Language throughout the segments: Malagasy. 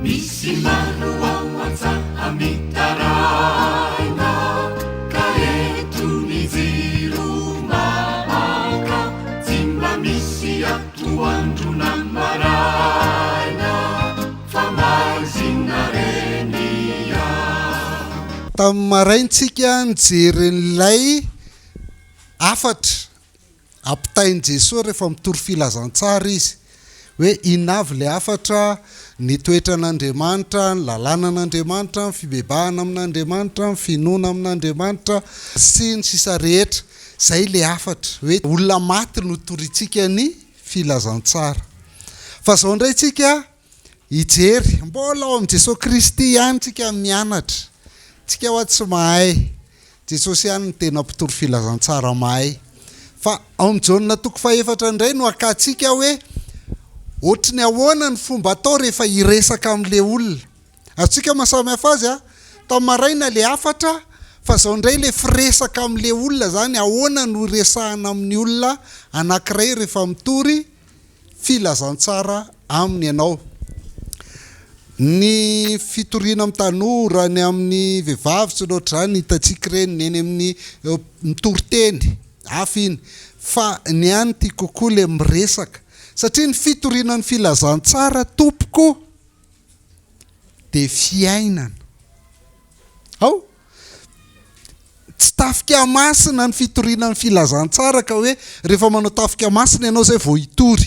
Misy maro ao an-tsaha mitaraina Ka eto ny jiro maka Tsy mba misy atoandro na maraina Fa maizina reny ah. Tamin'ny maraina tsika nijery an'ilay hafatra Ampitain'i Jesoa rehefa mitory filazantsara izy hoe inona avy ilay hafatra, ny toetran'Andriamanitra, ny lalànan'Andriamanitra, ny fibebahana amin'Andriamanitra, ny finoana amin'Andriamanitra, sy ny sisa rehetra. Izay ilay hafatra, hoe olona maty no torintsika ny filazantsara. Fa izao indray tsika hijery, mbola ao amin'i Jesoa Kristy ihany tsika mianatra. Tsika hoa tsy mahay. Jesosy ihany no tena mpitory filazantsara mahay. Fa ao amin'ny Jaona toko fahefatra indray no hakantsika hoe ohatry ny ahoana ny fomba atao rehefa hiresaka amin'ilay olona. Azontsika maha samy hafa azy a! Tamin'ny maraina ilay hafatra fa izao indray ilay firesaka amin'ilay olona izany, ahoana no hiresahana amin'ny olona anankiray rehefa mitory filazantsara aminy ianao. Ny fitoriana amin'ny tanora, ny amin'ny vehivavy sy ny ohatr'izany hitantsika ireny, ny eny amin'ny mitory teny, hafa iny. Fa ny ahy ny tiako kokoa ilay miresaka. Satria ny fitoriana ny filazantsara tompoko dia fiainana. Ao? Tsy tafika masina ny fitoriana ny filazantsara ka hoe rehefa manao tafika masina ianao izay vao hitory.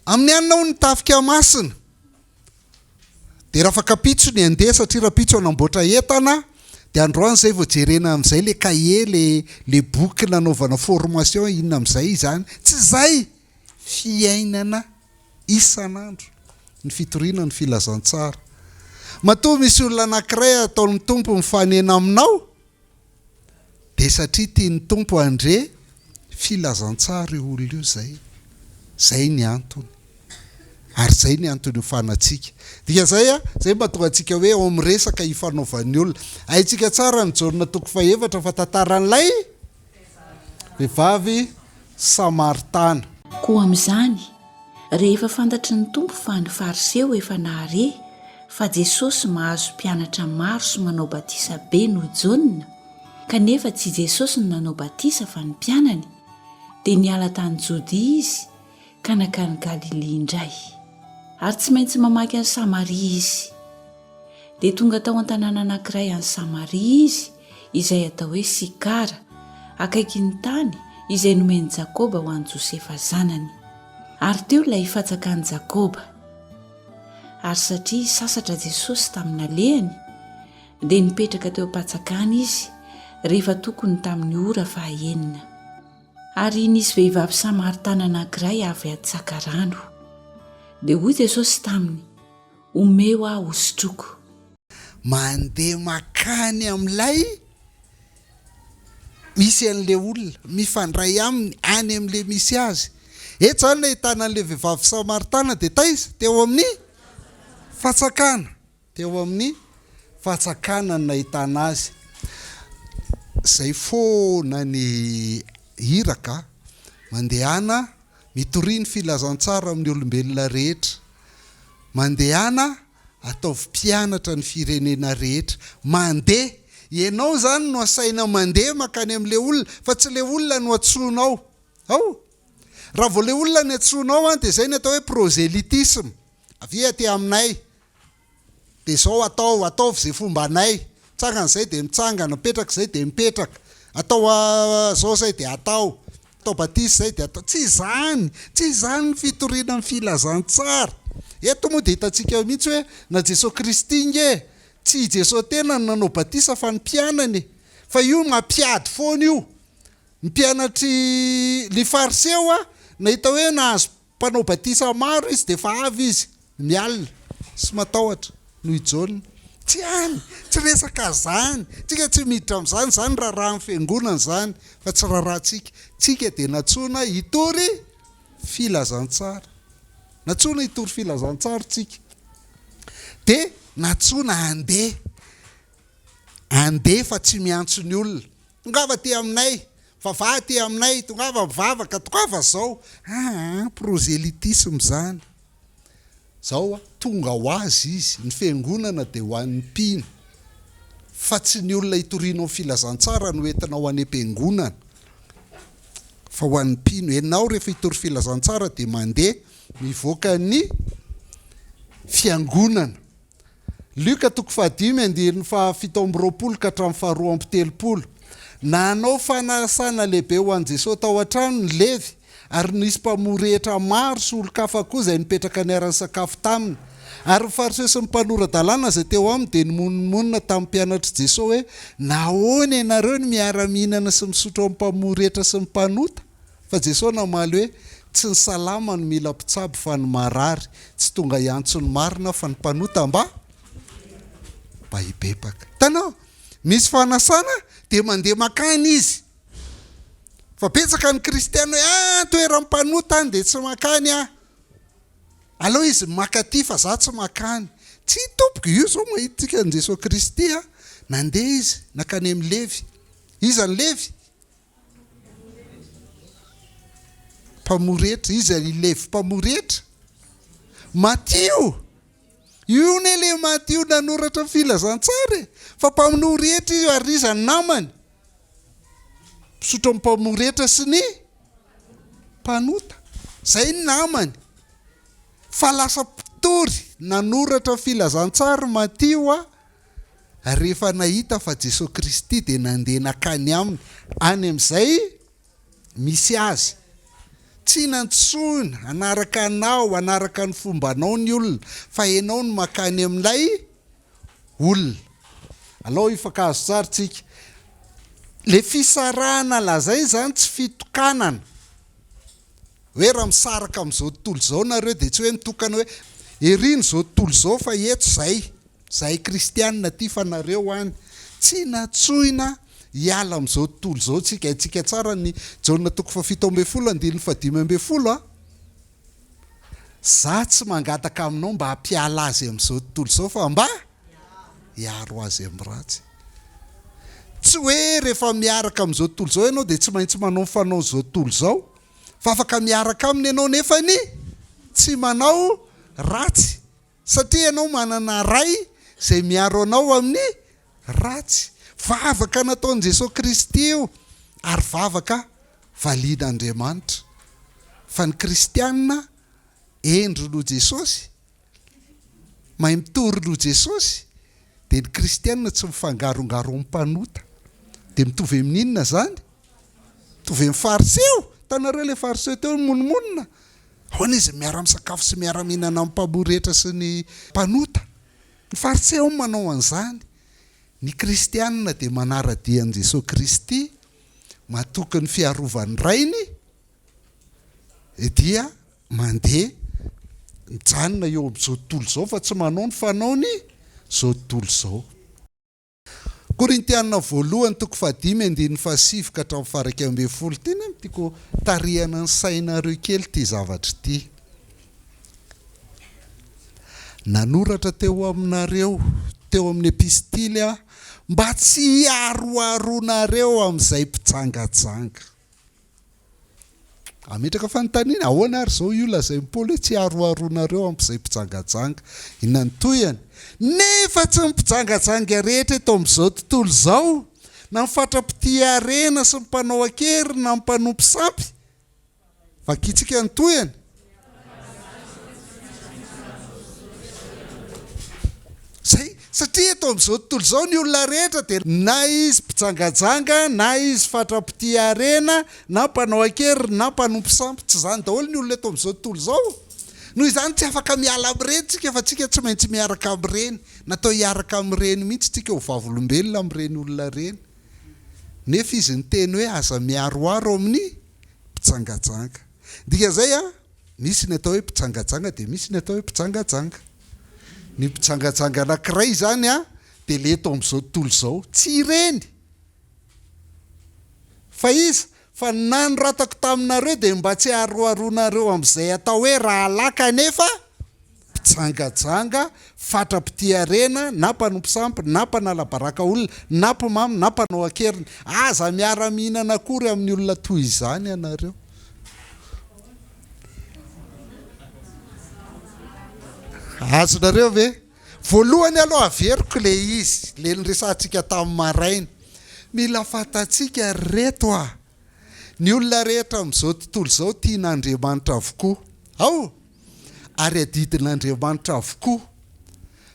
Amin'ny anona hono ny tafika masina dia rafakapitso ny andeha satria rapitso hanamboatra entana dia androany izay vao jerena amin'izay le cahier le le boky nanaovana formation inona amin'izay izany. Tsy izay! Fiainana isan'andro ny fitoriana ny filazantsara. Matoa misy olona anankiray ataon'ny Tompo mifanena aminao dia satria tian'ny Tompo handre filazantsara io olona io izay. Izay ny antony. Ary izay ny antony hiofanantsika. Dikan'izay, izay no mahatonga antsika hoe ao amin'ny resaka ifanaovan'ny olona. Haintsika tsara ny Jaona toko fahefatra fa tantaran'ilay vehivavy Samaritana. Koa amin'izany, rehefa fantatry ny Tompo fa ny Fariseo efa nahare fa Jesosy mahazo mpianatra maro sy manao batisa be noho Jaona, kanefa tsy Jesosy no nanao batisa fa ny mpianany, dia niala tany Jodia Izy ka nankany Galilia indray. Ary tsy maintsy mamaky an'i Samaria Izy. Dia tonga tao an-tanàna anankiray any Samaria izy, izay atao hoe Sikara, akaikin'ny tany izay nomen'i Jakoba ho an'i Josefa zanany. Ary teo ilay fatsakan'i Jakoba. Ary satria sasatra Jesosy tamin'ny nalehany, dia nipetraka teo am-patsakana izy, rehefa tokony tamin'ny ora fahaenina. Ary nisy vehivavy samaritana anankiray avy hatsaka rano. Dia hoy Jesosy taminy, Omeo aho hosotroiko. Mandeha makany amin'ilay misy an'ilay olona, mifandray aminy any amin'ilay misy azy. Eto izany nahitana an'ilay vehivavy samaritana dia taiza? Teo amin'ny fatsakana. Teo amin'ny fatsakana no nahitana azy. Izay foana ny iraka, mandehana mitoria ny filazantsara amin'ny olombelona rehetra. Mandehana ataovy mpianatra ny firenena rehetra. Mandeha! Ianao izany no asaina mandeha mankany amin'ilay olona fa tsy ilay olona no antsoinao. Ao! Raha vao ilay olona no antsoinao an, dia izay ny atao hoe prosélytisme. Avia aty aminay. Dia izao atao, ataovy izay fombanay. Mitsangana izay dia mitsangana, mipetraka izay dia mipetraka. Atao izao izay dia atao. Atao batisa izay dia atao. Tsy izany! Tsy izany ny fitoriana ny filazantsara. Eto moa dia hitantsika mihitsy hoe na Jesoa Kristy nge, tsy i Jesoa tenany no nanao batisa fa ny mpianany e. Fa io mampiady foana io. Ny mpianatry ny Fariseo nahita hoe nahazo Mpanao batisa maro izy dia efa avy izy mialona sy matahotra noho i Jaona. Tsy any, tsy resaka zany, tsika tsy miditra amin'izany, izany raharahan'ny fiangonana izany fa tsy raharahantsika. Tsika dia nantsoina hitory filazantsara. Nantsoina hitory filazantsara tsika. Dia nantsoina handeha. Andeha fa tsy miantso ny olona. Tongava aty aminay, vavaha aty aminay, tongava mivavaka, tongava zao. Aa, prosélytisme izany. Zao a, tonga ho azy izy, ny fiangonana dia ho an'ny mpino, fa tsy ny olona itorianao ny filazantsara no entinao any am-piangonana, fa ho an'ny mpino. Ianao rehefa hitory filazantsara dia mandeha mivoaka ny fiangonana. Lioka toko fahadimy andininy fahafito amby 20 ka hatramin'ny faharoa amby 30. Nanao fanasana lehibe ho an'i Jesosy tao an-trano ny Levy, ary nisy mpamory hetra maro sy olon-kafa koa izay nipetraka niara-nisakafo taminy. Ary ny Fariseo sy ny mpanora-dalàna izay teo aminy dia nimonomonona tamin'ny mpianatr'i Jesosy hoe, Nahoana ianareo no miara-mihinana sy misotro amin'ny mpamory hetra sy ny mpanota? Fa Jesoa namaly hoe, Tsy ny salama no mila mpitsabo fa ny marary, tsy tonga hiantso ny marina aho fa ny mpanota mba mba hibebaka. Hitanao? Misy fanasana dia mandeha makany izy. Fa betsaka ny kristiana hoe, ah, toeran'ny mpanota any dia tsy makany aho. Aleo izy maka aty fa za tsy makany. Tsia tompoko, io izao mahita an'i Jesoa Kristy a, nandeha izy nakany amin'i Levy. Iza ny Levy? Mpamory hetra. Iza i Levy mpamory hetra? Matio! Io anie ilay Matio nanoratra ny filazantsara e! Fa mpamory hetra io ary iza ny namany? Mpisotro amin'ny mpamory hetra sy ny mpanota. Izay ny namany. Fa lasa mpitory nanoratra ny filazantsara Matio a! Rehefa nahita fa Jesoa Kristy dia nandeha nankany aminy any amin'izay misy azy. Tsy nantsoina hanaraka anao, hanaraka ny fombanao ny olona, fa ianao no mankany amin'ilay olona. Alao hifankahazo tsara tsika. Ilay fisarahana lazaina izany tsy fitokanana. Hoe raha misaraka amin'izao tontolo izao nareo dia tsy hoe mitokana hoe ery ny izao tontolo izao fa eto izay. Zahay kristianina aty fa nareo any. Tsy natsoina hiala amin'izao tontolo izao tsika. Haintsika tsara ny Jaona toko faha-17 andininy faha-15 a. Za tsy mangataka aminao mba hampiala azy amin'izao tontolo izao fa mba hiaro azy amin'ny ratsy. Tsy hoe rehefa miaraka amin'izao tontolo izao ianao dia tsy maintsy manao ny fanaon'izao tontolo izao fa afaka miaraka aminy ianao nefany tsy manao ratsy. Satria ianao manana Ray izay miaro anao amin'ny ratsy. Vavaka nataon'i Jesoa Kristy io ary vavaka valian'Andriamanitra. Fa ny kristiana hendry noho Jesosy, mahay mitory noho Jesosy, dia ny kristiana tsy mifangarongaro amin'ny mpanota. Dia mitovy amin'ny inona izany? Mitovy amin'ny fariseo. Hitanareo ilay fariseo teo nimonomonona? Ahoana izy miara-misakafo sy miara-mihinana amin'ny mpamory hetra sy ny mpanota? Ny Fariseo no manao an'izany. Ny Kristianina dia manara-dia an'i Jesoa Kristy, matoky ny fiarovan'ny Rainy, dia mandeha mijanona eo amin'izao tontolo izao fa tsy manao ny fanaon'izao tontolo izao. Korintiana voalohany toko fahadimy andininy fahasivy ka hatramin'ny faha-11. Tena tiako tarihana ny sainareo kely ity zavatra ity. Nanoratra teo aminareo teo amin'ny epistily aho mba tsy hiaroharoanareo amin'izay mpijangajanga. Hametraka fanontaniana, ahoana ary izao io lazain'i Paoly hoe tsy aroharoanareo amin'izay mpijangajanga? Inona ny tohiny? Nefa tsy ny mpijangajanga rehetra eto amin'izao tontolo izao, na ny fatra-pitia harena sy ny mpanao an-keriny na ny mpanompo sampy. Vakintsika ny tohiny. Zay, satria eto amin'izao tontolo izao ny olona rehetra dia na izy mpijangajanga, na izy fatra-pitia harena, na mpanao an-keriny, na mpanompo sampy, tsy izany daholo ny olona eto amin'izao tontolo izao. Noho izany tsy afaka miala amin'ireny tsika fa tsika tsy maintsy miaraka amin'ireny. Natao hiaraka amin'ireny mihitsy tsika ho vavolombelona amin'ireny olona ireny. Nefa izy niteny hoe aza miharoharo amin'ny mpijangajanga. Dikan'izay an, misy ny atao hoe mpijangajanga dia misy ny atao hoe mpijangajanga. Ny mpijangajanga anankiray izany an, dia ilay eto amin'izao tontolo izao. Tsy ireny. Fa iza? Fa ny nanoratako taminareo dia mba tsy haroharoanareo amin'izay atao hoe rahalahy kanefa mpijangajanga, fatra-pitia harena, na mpanompo sampy, na mpanala baraka olona, na mpimamo, na mpanao an-keriny. Aza miara-mihinana akory amin'ny olona toy izany ianareo. Azonareo ve? Voalohany aloha averiko le izy, le niresahantsika tamin'ny maraina. Mila fantatsika ry reto a! Ny olona rehetra amin'izao tontolo izao tian'Andriamanitra avokoa. Ao! Ary adidin'Andriamanitra avokoa.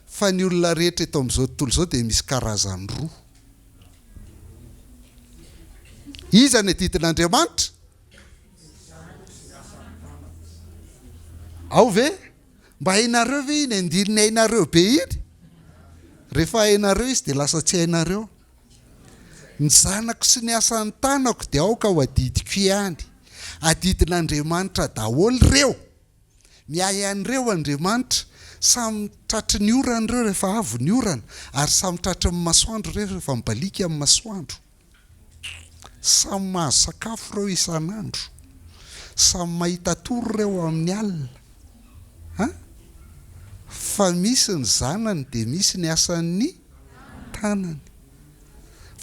Fa ny olona rehetra eto amin'izao tontolo izao dia misy karazany roa. Iza ny adidin'Andriamanitra? Ao ve? Mba hainareo ve iny andininy hainareo be iny? Rehefa hainareo izy dia lasa tsy hainareo. Ny zanako sy ny asan'ny tanako dia aoka ho adidiko ihany. Adidin'Andriamanitra daholo ireo. Miahy an'ireo Andriamanitra. Samy tratry ny orana ireo rehefa avy ny orana, ary samy tratry ny masoandro ireo rehefa mibaliaka ny masoandro. Samy mahazo sakafo ireo isan'andro. Samy mahita tory ireo amin'ny alina. An? Fa misy ny zanany dia misy ny asan'ny tanany.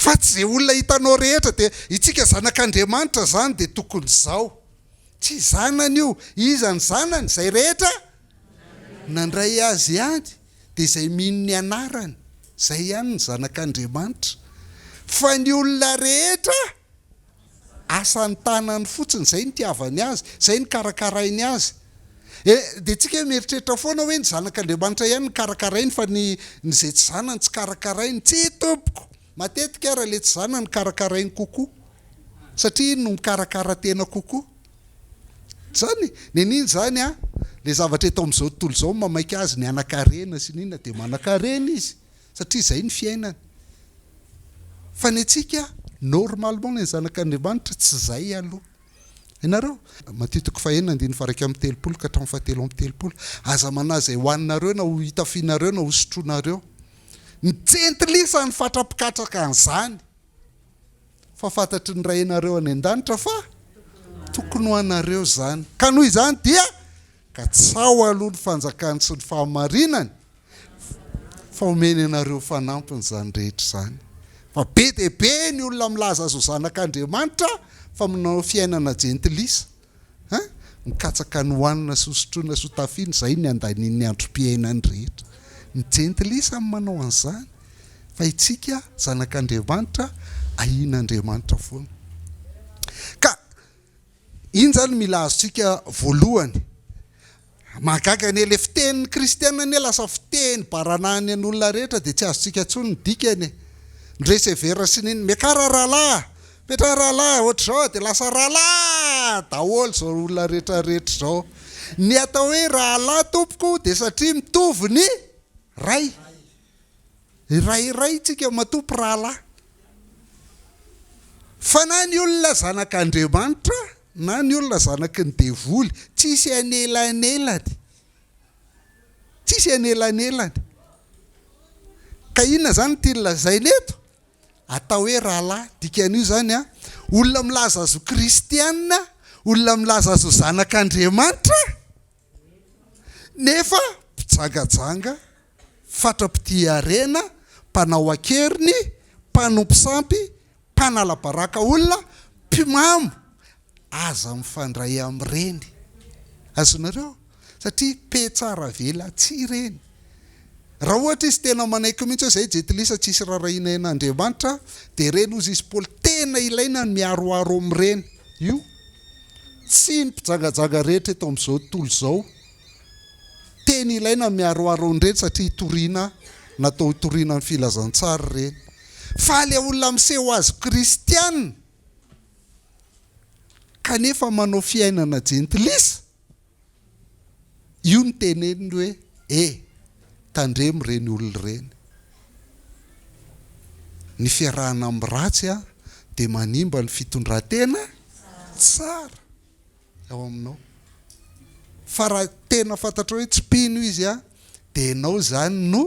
Fa tsy izay olona hitanao rehetra dia itsika zanak'Andriamanitra izany dia tokony izao. Tsy zanany io. Iza ny zanany? Izay rehetra nandray azy ihany, dia izay mino ny anarany. Izay ihany ny zanak'Andriamanitra. Fa ny olona rehetra, asan'ny tanany fotsiny, izay no itiavany azy, izay no karakarainy azy. E, dia tsika mieritreritra foana hoe ny zanak'Andriamanitra ihany no karakarainy fa ny ny izay tsy zanany tsy karakarainy. Tsia tompoko! Matetika ara ilay tsy zanany karakarainy kokoa. Satria iny no mikarakara tena kokoa. Zany e! Nen'iny zany an, le zavatra eto amin'izao tontolo izao mamaika azy ny hanan-karena sy ny inona dia manan-karena izy satria izay ny fiainany. Fa ny antsika normalement ny zanak'Andriamanitra tsy izay aloha. Ianareo? Matio toko fahenina andininy faha 31 ka hatramin'ny faha 33. Aza manahy izay hohaninareo na ho hitafianareo na ho sotroinareo. Ny jentilisa no fatra-pikatraka an'izany. Fa fantatry ny Rainareo any an-danitra fa tokony ho anareo izany. Ka noho izany dia katsaho aloha ny fanjakany sy ny fahamarinany, fa homeny anareo fanampiny izany rehetra izany. Fa be dia be ny olona milaza azy ho zanak'Andriamanitra fa manao fiainana jentilisa. Hein? Mikatsaka ny hohanina sy hosotroina sy hotafiana, izay ny andanian'ny androm-piainany rehetra. Ny jentilisa no manao an'izany, fa itsika zanak'Andriamanitra, ahian'Andriamanitra foana. Ka iny izany mila azontsika voalohany. Mahagaga anie le fitenin'ny kristiana anie lasa fiteny baranahiny an'olona rehetra dia tsy azontsika intsony ny dikany e! Ny receveur sy ny inona, miakara rahalahy a! Mipetraha rahalahy a! Ohatr'izao a! Dia lasa rahalahy daholo izao olona rehetra rehetra izao. Ny atao hoe rahalahy tompoko dia satria mitovy ny ray. Iray iray tsika matoa mpirahalahy. Fa na ny olona zanak'Andriamanitra na ny olona zanaky ny devoly, tsisy anelanelany. Tsisy anelanelany. Ka inona izany no tiany lazaina eto? Atao hoe rahalahy, dikan'io izany an, olona milaza azy ho kristiana, olona milaza azy ho zanak'Andriamanitra, nefa mpijangajanga, fatra-pitia harena, mpanao an-keriny, mpanompo sampy, mpanala baraka olona, mpimamo, aza mifandray amin'ireny. Azonareo? Satria mpihatsara velatsihy ireny. Raha ohatra izy tena manaiky mihitsy hoe izay jentilisa tsisy rarahiana an'Andriamanitra, dia ireny hozy izy Paoly tena ilaina ny miharoharo amin'ireny. Io tsy ny mpijangajanga rehetra eto amin'izao tontolo izao. Tena ilaina ny miharoharo an'ireny satria hitoriana, natao hitoriana ny filazantsara ireny. Fa ilay olona miseho azy kristiana kanefa manao fiainana jentilisa, Io no teneniny hoe e! tandremo ireny olona ireny. Ny fiarahana amin'ny ratsy dia manimba ny fitondran-tena tsara ao aminao. Fa raha tena fantatrao hoe tsy mpino izy dia ianao izany no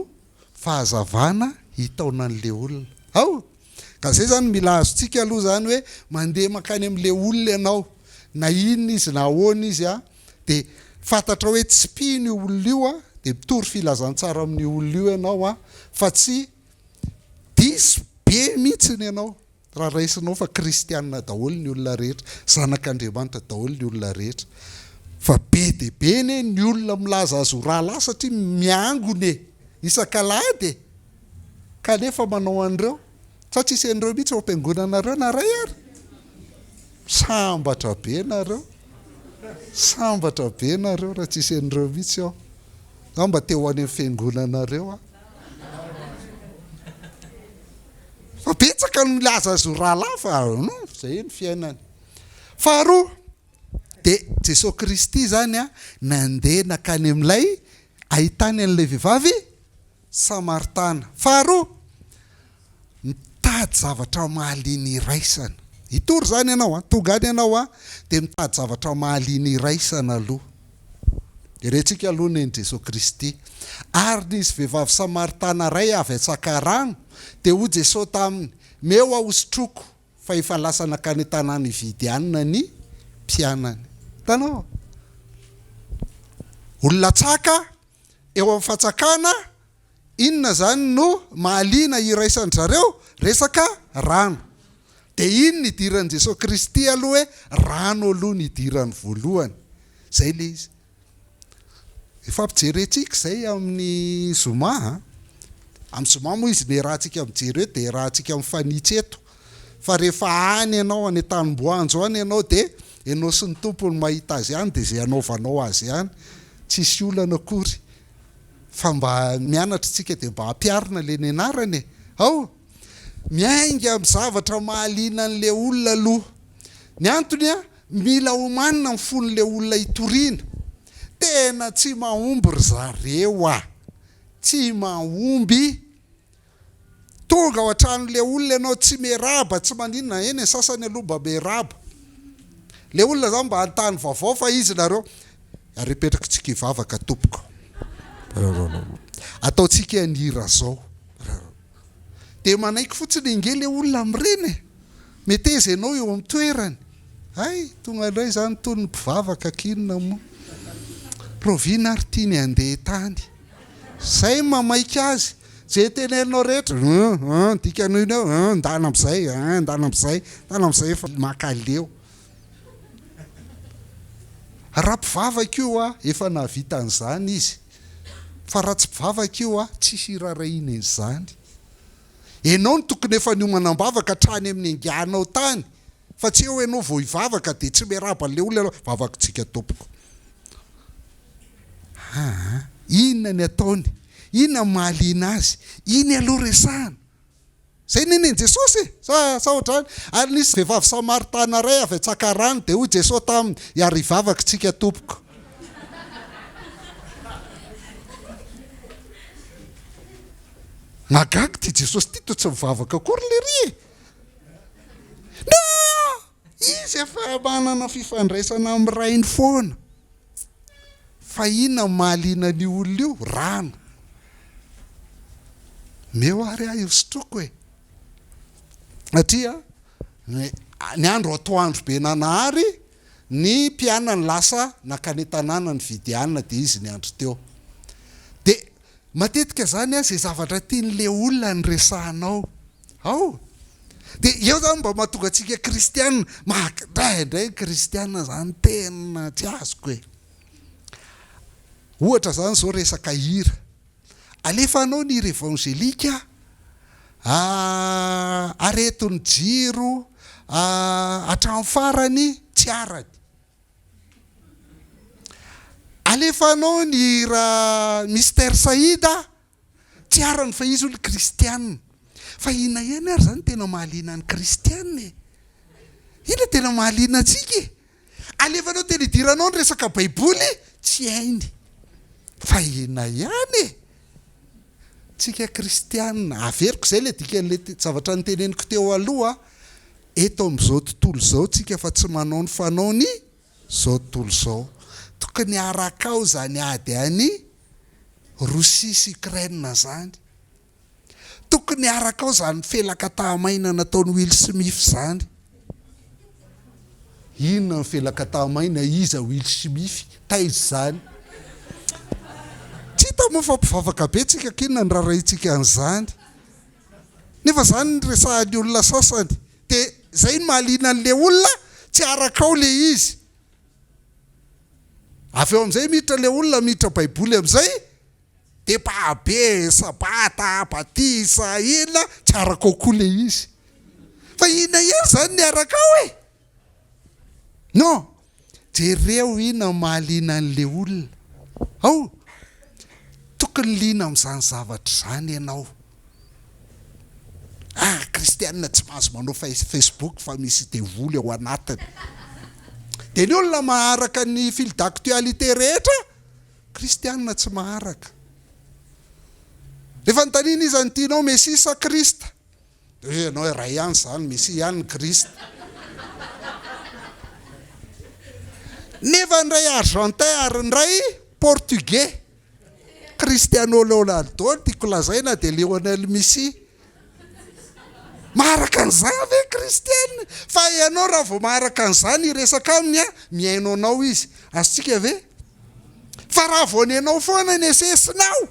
fahazavana hitaona an'ilay olona. Ao! Ka zay zany mila azontsika aloha zany hoe mandeha mankany amin'le olona ianao na inona izy na ahoana izy a, dia fantatrao hoe tsy mpino io olona io a, dia mitory filazantsara amin'io olona io ianao a, fa tsy diso be mihitsiny ianao raha raisinao fa kristianina daholo ny olona rehetra, zanak'Andriamanitra daholo ny olona rehetra. Fa be dia be anie ny olona milaza azy ho rahalahy satria miangona e! Isak'alahady e! Kanefa manao an'ireo. Sa tsisy an'ireo mihitsy ao am-piangonanareo na iray ary? Sambatra be nareo. Sambatra be nareo raha tsisy an'ireo mihitsy ao. Za mba te ho any amin'ny fiangonanareo aho. Fa betsaka no milaza azy ho rahalahy fa non, izay ny fiainany. Faharoa, dia Jesoa Kristy izany nandeha nankany amin'ilay ahitany an'ilay vehivavy Samaritana. Faharoa, mitady zavatra mahaliana iraisana. Hitory izany ianao an, tonga any ianao an, dia mitady zavatra mahaliana iraisana aloha. Jerentsika aloha ny an'i Jesoa Kristy. Ary nisy vehivavy Samaritana iray avy an-tsakarano, dia hoy Jesoa taminy, Meo aho hosotroiko, fa efa lasa nankany an-tanàna hividy hanina ny mpianany. Hitanao? Olona tsaka eo amin'ny fatsakana, inona izany no mahaliana iraisan-dry zareo? Resaka rano. Dia iny ny idiran'i Jesoa Kristy aloha hoe rano aloha ny idirany voalohany. Izay ilay izy. Ifampijerentsika izay amin'ny zoma a. Amin'ny zoma moa izy no iarahantsika mijery eo dia iarahantsika mifanitsy eto. Fa rehefa any ianao, any an-tanimboanjo any ianao dia ianao sy ny Tompo no mahita azy any dia izay anaovanao azy any. Tsisy olana akory. Fa mba mianatra isika dia mba ampiharina ilay nianarana e. Ao! Miainga amin'ny zavatra mahaliana an'ilay olona aloha. Ny antony an, mila omanina ny fon'ilay olona hitoriana. Tena tsy mahomby ry zareo a! Tsy mahomby. Tonga ao an-tranon'ilay olona ianao, tsy miarahaba, tsy maninona, eny e, sasany aloha mba miarahaba. Ilay olona izany mba hanontany vaovao fa izy nareo, ary hipetraka tsika hivavaka tompoko. Ataontsika ny hira zao. Dia manaiky fotsiny ange ilay olona amin'ireny e. Meteza ianao eo amin'ny toerany. Hay, tonga indray izany toy ny mpivavaka k'inona moa. Rahoviana ary ity ny handeha tany. Zay mamaika azy. Ze teneninao rehetra, hum hum, dikany ino eo, hum, ndana amizay, hum, ndana amizay, ndana amizay efa mankaleo. Raha mpivavaka io a, efa nahavita an'izany izy. Fa raha tsy mpivavaka io a, tsisy irarahiana an'izany. Enao no tokony efa niomana am-bavaka hatrany amin'ny nianganao tany, fa tsy eo enao vao hivavaka dia tsy miarahaba an'ilay olona ianao, vavakitsika tompoko. Aa inona ny ataony? Inona no mahaliana azy? Iny aloha resahana. Izay ny nen'i Jesosy e! Sa sa ohatr'izany? Ary nisy vehivavy samaritana iray avy an-tsakarano, dia hoy Jesosy taminy, Hiara hivavaka isika tompoko. Mahagaga ity Jesosy ity, toa tsy mivavaka akory lery e! Non! Izy efa manana fifandraisana amin'ny Rainy foana. Fa inona no mahaliana an'io olona io? Rano. Meo ary aho hosotroiko e. Satria ny andro atoandro be nanahary, ny mpianany lasa nankany an-tanàna nividy hanina dia izy niandry teo. Dia matetika izany izay zavatra tian'ilay olona no resahanao. Ao. Dia eo zany mba mahatonga antsika kristiana, mahagaga indraindray ny kristiana zany tena tsy azoko e. Ohatra zany zao resaka hira. Alefanao ny hira evangelika, areto ny jiro, hatramin'ny farany tsy arany. Alefanao ny hira Mister Saïd, Tsy arany fa izy hono kristiana. Fa inona ihany ary izany tena mahaliana ny kristiana e? Inona tena mahaliana antsika e? Alefanao tena idiranao ny resaka baiboly, tsy hainy. Fa inona ihany e? Tsika kristiana, averiko izay ilay dikan'ilay zavatra noteneniko teo aloha, eto amin'izao tontolo izao tsika fa tsy manao ny fanaony izao tontolo izao. Tokony arakao izany ady any Rosia sy Ukraine zany. Tokony araka ao zany felaka tahamaina nataon'i Will Smith zany. Inona ny felaka tahamaina, iza Will Smith, taiza zany? Tsy hita moa fa mpivavaka be tsika k'inona ny rarahintsika an'izany. Nefa zany ny resahan'ny olona sasany. De zay no mahaliana an'le olona, tsy arakao le izy. Avy eo amin'izay miditra ilay olona miditra baiboly amin'izay dia be, sabata, batisa, inona, tsy araka ao koa ilay izy. Fa inona ihany izany ny araka ao e? Non! Jereo inona mahaliana an'ilay olona. Ao! Tokony liana amin'izany zavatra izany ianao. Ah, kristianina tsy mahazo manao Facebook fa misy devoly ao anatiny. Dia ny olona maharaka ny fil d'actualité rehetra, kristianina tsy maharaka. Rehefa anontaniana iza no tianao, Mesia sa Krista? Dia hoy ianao, iray ihany izany, Mesia ihany ny Krista. Nefa indray Argentin ary indray Portugais. Cristiano Leonardo no tiako lazaina dia Lionel Messi. Maharaka an'izany ve Kristiana? Fa ianao raha vao maharaka an'izany hiresaka aminy an, mihaino anao izy. Azontsika ve? Fa raha vao ny anao foana ny esesinao,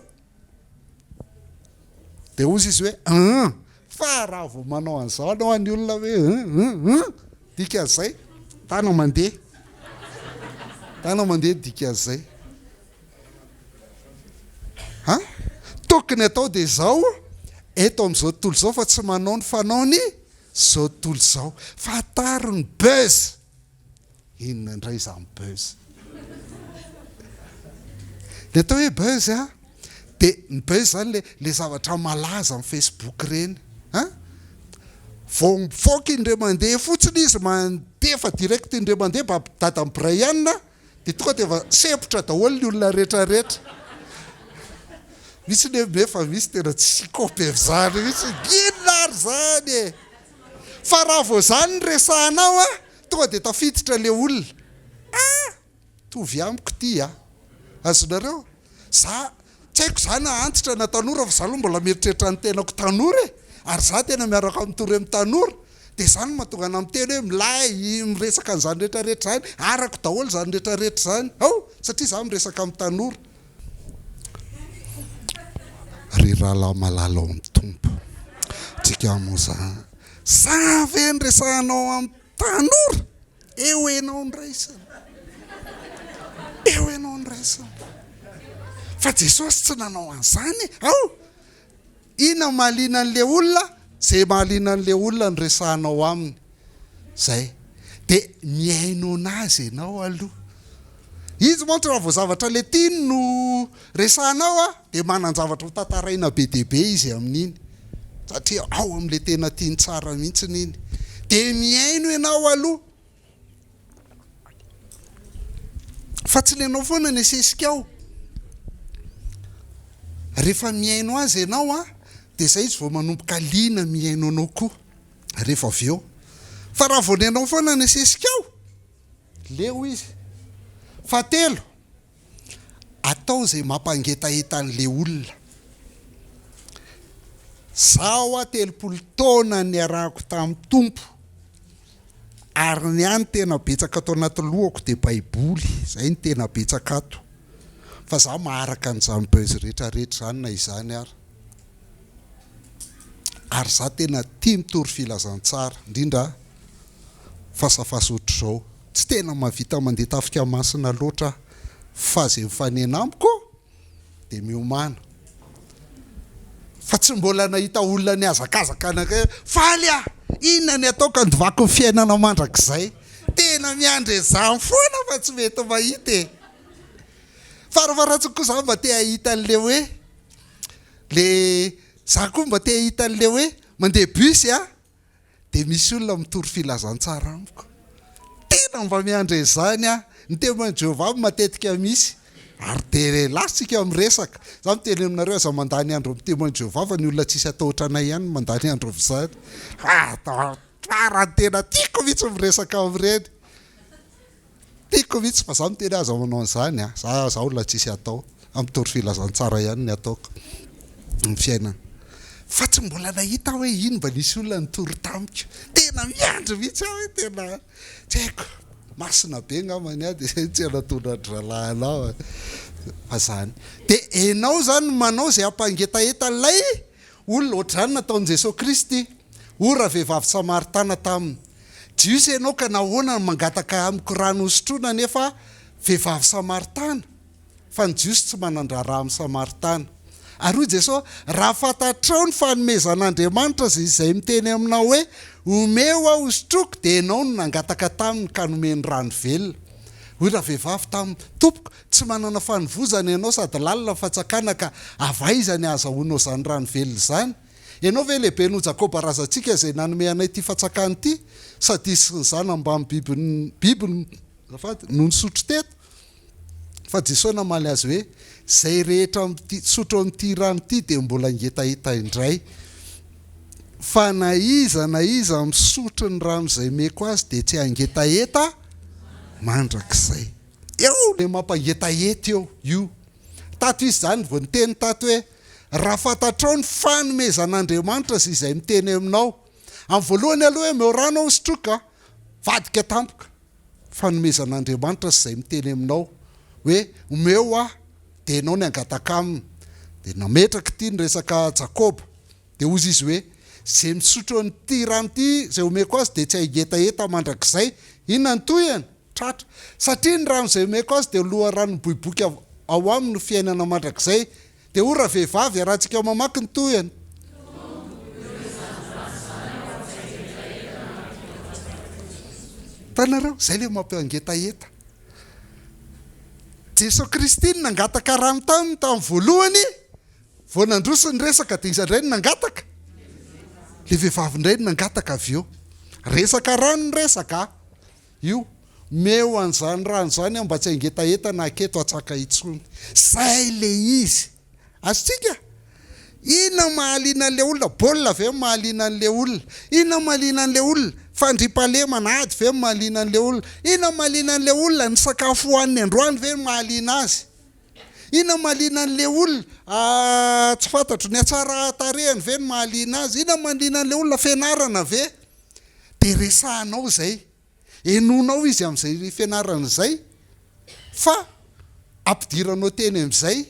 dia hozy izy hoe un, fa raha vao manao an'izao anao any olona hoe un un un, dikan'izay, tana mandeha. Tana mandeha dikan'izay. Ha? Tokony atao dia izao eto amin'izao tontolo izao fa tsy manao ny fanaony izao tontolo izao. Fantaro ny buzz. Inona indray izany buzz? Ny atao hoe buzz a, dia ny buzz izany le le zavatra malaza amin'ny Facebook ireny. Ha? Vao mivoaka indray mandeha fotsiny izy mandefa direct indray mandeha mba dadan'i Brian Dia tonga dia efa sempotra daholo ny olona rehetra rehetra. Misy ne nefa misy tena tsy kopy amin'izany mihitsy. Inona ary izany e? Fa raha vao izany no resahanao a, tonga dia tafiditra ilay olona. Ah! Mitovy amiko ity a. Azonareo? Za, tsy haiko za na antitra na tanora fa za aloha mbola mieritreritra ny tenako tanora e! Ary za tena miaraka mitory amin'ny tanora, dia zany no mahatonga anah miteny hoe milay miresaka an'izany rehetra rehetra izany, arako daholo izany rehetra rehetra izany, ao! Satria za miresaka amin'ny tanora. Ry rahalahy malala ao amin'ny Tompo, tsika moa za, za ve no resahanao amin'ny tanora? Eo enao no raisina. Eo enao no raisina. Fa Jesosy tsy nanao an'izany e. Ao! Inona no mahaliana an'ilay olona? Izay mahaliana an'ilay olona no resahanao aminy. Izay. Dia mihaino an'azy ianao aloha. Izy mantsy raha vao zavatra ilay tiany no resahanao dia manan-javatra ho tantaraina be dia be izy amin'iny. Satria ao amin'ilay tena tiany tsara mihitsy iny. Dia mihaino ianao aloha. Fa tsy ny anao foana ny asesika ao. Rehefa mihaino azy ianao dia izay izy vao manomboka liana mihaino anao koa rehefa avy eo. Fa raha vao ny anao foana ny asesika ao, leo izy. Fahatelo, atao izay mampangetaheta an'ilay olona. Zaho aho 30 taona niarahako tamin'ny Tompo ary ny ahy ny tena betsaka ato anaty lohako dia baiboly, izay no tena betsaka ato. Fa zaho maharaka an'izany buzz rehetra rehetra izany na izany ary. Ary zaho tena tia mitory filazantsara, indrindra fasafasa ohatr'izao. Tsy tena mahavita mandeha tafika masina loatra aho fa izay mifanena amiko dia miomàna. Fa tsy mbola nahita olona nihazakazaka anakay hoe faly aho, inona ny ataoko handovako ny fiainana mandrakizay. Tena miandry an'izany foana fa tsy mety mahita e. Farafaharatsiny koa za mba te hahita an'le hoe le za koa mba te hahita an'le hoe mandeha bus a. Dia misy olona mitory filazantsara amiko. Tena mba miandry an'izany aho. Ny Témoins de Jéhovah matetika misy. Ary dia lasa isika miresaka. Izaho miteny aminareo aza mandany andro amin'ny Témoins de Jéhovah fa ny olona tsisy atao ohatranay ihany no mandany andro amin'izany. Ah, farany tena tiako mihitsy miresaka amin'ireny. Tiako mihitsy fa za miteny aza manao an'izany a, za za olona tsisy atao, za mitory filazantsara ihany ny ataoko amin'ny fiainana. Fa tsy mbola nahita aho hoe iny mba nisy olona nitory tamiko. Tena miandry mihitsy aho hoe tena tsy haiko, masina be angamba ny ahy dia izay no tsy hanatona an-dry zalahy anao a. Fa zany. Dia enao zany no manao izay hampangetaheta an'ilay olona, ohatr'izany nataon'i Jesoa Kristy. Hoy ravehivavy Samaritana taminy. Jiosy ianao ka nahoana no mangataka amiko rano hosotroina nefa. Vehivavy Samaritana, fa ny Jiosy tsy manan-draharaha amin'ny Samaritana. Ary hoy Jesoa, Raha fantatrao ny fanomezan'Andriamanitra izay izay miteny aminao hoe, Omeo aho hosotroiko, dia ianao no nangataka taminy ka nomeny rano velona. Hoy ravehivavy taminy, Tompoko, tsy manana fanovozana ianao sady lalina ny fantsakana ka avy aiza ny ahazahoanao izany rano velona izany? Ianao ve lehibe noho Jakoba razantsika izay nanome anay ity fantsakana ity, sady izy sy ny zanany mbamin'ny bibiny bibiny azafady no nisotro teto? Fa Jesoa namaly azy hoe, Izay rehetra misotro amin'ity rano ity dia mbola hangetaheta indray. Fa na iza na iza misotro ny rano izay omeko azy dia tsy hangetaheta mandrakizay. Eo ilay mampangetaheta eo io. Tato izy izany vao niteny tato hoe, Raha fantatrao ny fanomezan'Andriamanitra sy izay miteny aminao. Amin'ny voalohany aloha hoe omeo rano aho hosotroiko a! Vadika tampoka. Fanomezan'Andriamanitra sy izay miteny aminao hoe omeo aho dia ianao ny hangataka aminy. Dia nametraka ity ny resaka Jakoba. Dia hozy izy hoe, Izay misotro an'ity rano ity izay omeko azy dia tsy haingetaheta mandrakizay. Inona ny tohiny? Tratra. Satria ny rano izay omeko azy dia loharano miboiboika ao aminy ho fiainana mandrakizay. Dia hoy ravehivavy, iarahantsika mamaky ny tohiny. Hitanareo? Izay ilay mampiangetaheta. Jesoa Kristy no nangataka rano taminy tamin'ny voalohany, vao nandroso ny resaka dia iza indray no nangataka? Ilay vehivavy indray no nangataka avy eo. Resaka rano ny resaka io. Omeo an'izany rano izany aho mba tsy hangetaheta na haketo hatsaka intsony. Izay ilay izy. Azontsika? Inona no mahaliana an'ilay olona? Baolina ve no mahaliana an'ilay olona? Inona no mahaliana an'ilay olona? Fandriampahalemana, ady ve no mahaliana an'ilay olona? Inona no mahaliana an'ilay olona? Ny sakafo hohaniny androany ve no mahaliana azy? Inona no mahaliana an'ilay olona? Ah, tsy fantatro. Ny hatsaran-tarehiny ve no mahaliana azy? Inona no mahaliana an'ilay olona? Fianarana ve? Dia resahanao izay. Henoinao izy amin'izay fianarana izay fa ampidiranao teny amin'izay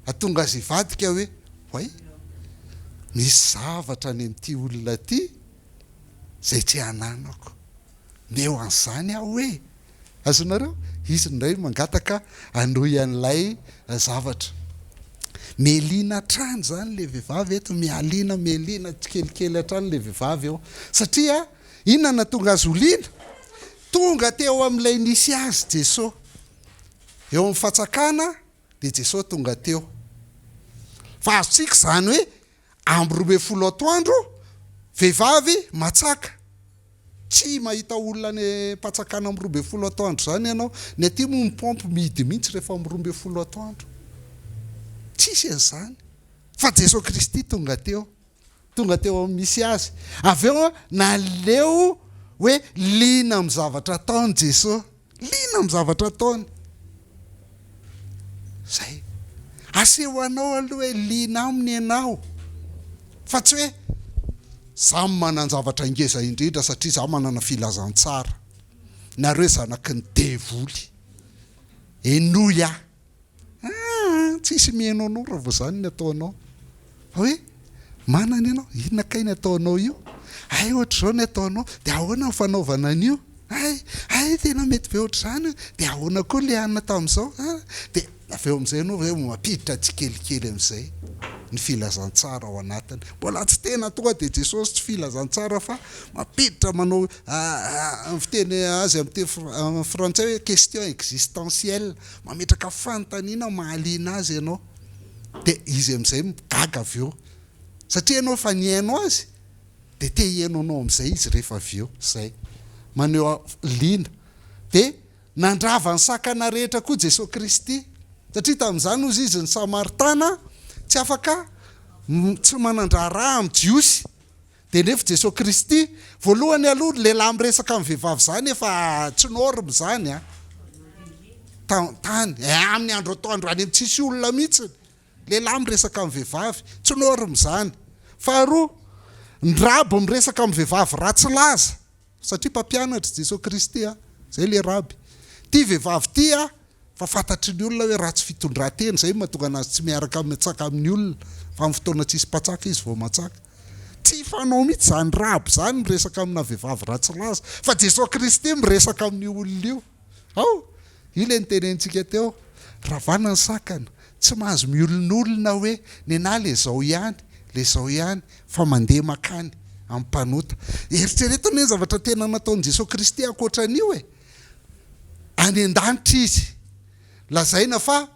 hahatonga azy hivadika hoe, oay, misy zavatra any amin'ity olona ity izay tsy ananako. Meo an'izany aho e! Azonareo? Izy indray mangataka hanohy an'ilay zavatra. Mialiana hatrany izany ilay vehivavy eto, mialiana, mialiana tsikelikely hatrany ilay vehivavy eo. Satria Inona no nahatonga azy ho liana? Tonga teo amin'ilay nisy azy Jesoa. Eo amin'ny fatsakana dia Jesoa tonga teo. Fa azontsika izany hoe amin'ny 12 atoandro, vehivavy matsaka. Tsy mahita olona any am-patsakana amin'ny 12 atoandro izany ianao. Ny aty moa ny paompy mihidy mihitsy rehefa amin'ny 12 atoandro. Tsisy an'izany. Fa Jesoa Kristy tonga teo. Tonga teo amin'ny misy azy. Avy eo naleo hoe liana amin'ny zavatra ataony Jesoa. Liana amin'ny zavatra ataony. Zay. Aseho anao aloha hoe liana aminy ianao. Fa tsy hoe za manan-javatra ngeza indrindra satria za manana filazantsara. Nareo zanaky ny devoly. Henoy ahy. Aa tsisy mihaino anao raha vao zany ny ataonao. Fa hoe manana ianao, inona kay ny ataonao io? Hay ohatr'izao ny ataonao, dia ahoana ny fanaovana an'io? Hay, hay tena mety be ohatr'izany io, dia ahoana koa le anona tamin'izao? Aa dia avy eo amin'izay ianao avy eo mampiditra tsikelikely amin'izay ny filazantsara ao anatiny. Mbola tsy tena tonga dia Jesosy tsy filazantsara fa mampiditra manao ny fiteny azy amin'ny teny frantsay hoe question existentielle. Mametraka fanontaniana mahaliana azy ianao, dia izy amin'izay gaga avy eo. Satria ianao efa nihaino azy, dia te hihaino anao amin'izay izy rehefa avy eo. Izay. Maneho liana. Dia nandrava ny sakana rehetra koa Jesoa Kristy. Satria tamin'izany hozy izy ny Samaritana tsy afaka, tsy manan-draharaha amin'ny Jiosy. Dia nefa Jesoa Kristy, voalohany aloha ny lehilahy miresaka amin'ny vehivavy izany efa tsy norme izany an! Tany, eh amin'ny andro atoandro any amin'ny tsisy olona mihitsy, lehilahy miresaka amin'ny vehivavy, tsy norme izany. Faharoa, ny raby miresaka amin'ny vehivavy ratsy laza, satria mpampianatra Jesoa Kristy an, izay ilay raby. Ity vehivavy ity an, Fa fantatry ny olona hoe ratsy fitondran-tena, izay no mahatonga anazy tsy miaraka miatsaka amin'ny olona, fa amin'ny fotoana tsisy mpatsaka izy vao matsaka. Tsy fanao mihitsy izany raby izany miresaka amina vehivavy ratsy laza, fa Jesoa Kristy miresaka amin'io olona io. Ao! Io ilay notenenintsika teo, ravana ny sakana, tsy mahazo miolonolona hoe nenà le zao ihany, le zao ihany, fa mandeha makany amin'ny mpanota. Eritrereto anie ny zavatra tena nataon'i Jesoa Kristy ankoatra an'io e! Any an-danitra Izy. Lazaina fa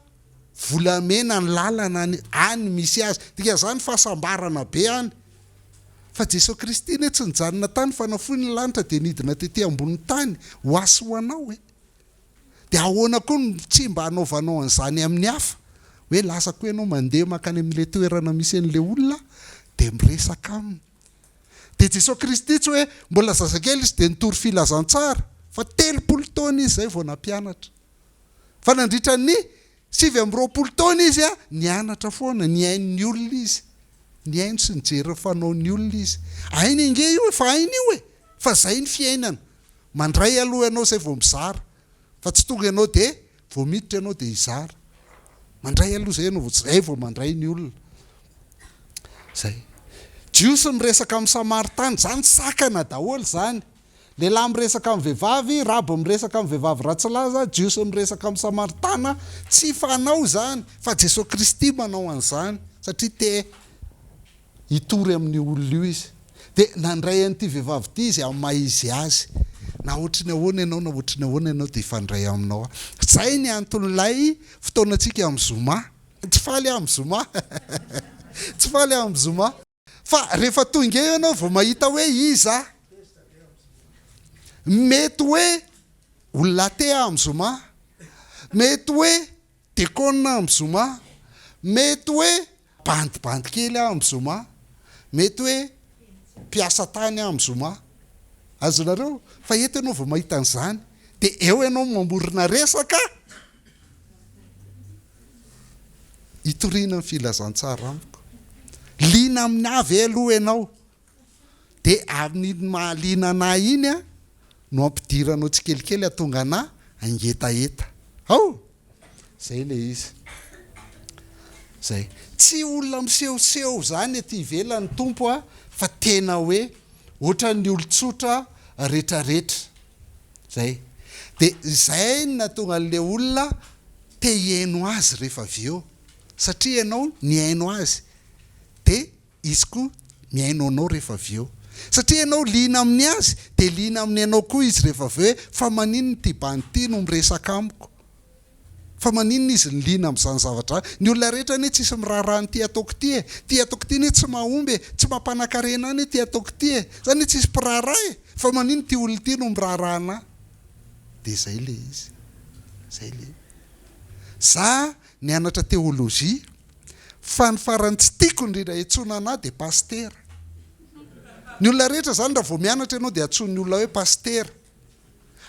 volamena ny lalana any, any misy Azy. Dikan'izany fahasambarana be any. Fa Jesoa Kristy anie tsy nijanona tany fa nafoy ny lanitra dia nidina tety ambonin'ny tany ho ahy sy ho anao e! Dia ahoana koa no tsy mba hanaovanao an'izany amin'ny hafa? Hoe lasa koa ianao mandeha mankany amin'ilay toerana misy an'ilay olona dia miresaka aminy. Dia Jesoa Kristy tsy hoe mbola zazakely izy dia nitory filazantsara fa 30 taona izy izay vao nampianatra. Fa nandritra ny 29 taona izy nianatra foana, nihaino ny olona izy. Nihaino sy nijery ny fanaon'ny olona izy. Hainy ange io e, fa hainy io e! Fa izay ny fiainana. Mandray aloha ianao izay vao mizara. Fa tsy tonga ianao dia vao miditra ianao dia hizara. Mandray aloha izay ianao vao izay vao mandray ny olona. Izay. Jiosy miresaka amin'ny Samaritana, izany sakana daholo izany. Lehilahy miresaka amin'ny vehivavy, raby miresaka amin'ny vehivavy ratsy laza, Jiosy miresaka amin'ny Samaritana, tsy fanao izany fa Jesoa Kristy manao an'izany satria te hitory amin'io olona io izy. Dia nandray an'ity vehivavy ity izy amin'ny maha izy azy. Na ohatry ny ahoana ianao na ohatry ny ahoana ianao dia hifandray aminao aho. Izay ny anton'ilay fotoanantsika amin'ny zoma. Tsy faly aho amin'ny zoma. Tsy faly aho amin'ny zoma. Fa rehefa tonga eo ianao vao mahita hoe iza aho. Mety hoe olona athée aho amin'ny zoma. Mety hoe Dekona amin'ny zoma, mety hoe bandibandy kely aho amin'ny zoma, mety hoe mpiasa tany aho amin'ny zoma. Azonareo? Fa eto ianao vao mahita an'izany. Dia eo ianao mamorona resaka hitoriana ny filazantsara amiko. Liana aminà ve aloha ianao? Dia amin'iny mahaliana anà iny no ampidiranao tsikelikely hahatonga anà hangetaheta. Ao! Zay ilay izy. Zay. Tsy olona misehoseho izany aty ivelany ny Tompo a, fa tena hoe ohatran'ny olon-tsotra retraretra. Zay. Dia izay no nahatonga an'ilay olona te hihaino azy rehefa avy eo. Satria ianao nihaino azy. Dia Izy koa mihaino anao rehefa avy eo. Satria ianao liana amin'ny azy dia liana amin'ny anao koa izy rehefa avy eo hoe fa maninona ity bandy ity no miresaka amiko? Fa maninona izy no liana amin'izany zavatra izany? Ny olona rehetra anie tsisy miraharaha an'ity ataoko ity e! Ity ataoko ity anie tsy mahomby e! Tsy mampanakarena ahy anie ity ataoko ity e! Izany anie tsisy mpiraharaha e! Fa maninona ity olona ity no miraharaha an'ahy? Dia izay ilay izy. Izay ilay izy. Za nianatra teolojia Fa ny farany tsy tiako indrindra iantsoana anah dia pasitera. Ny olona rehetra izany raha vao mianatra ianao dia antsoin'ny olona hoe pasitera.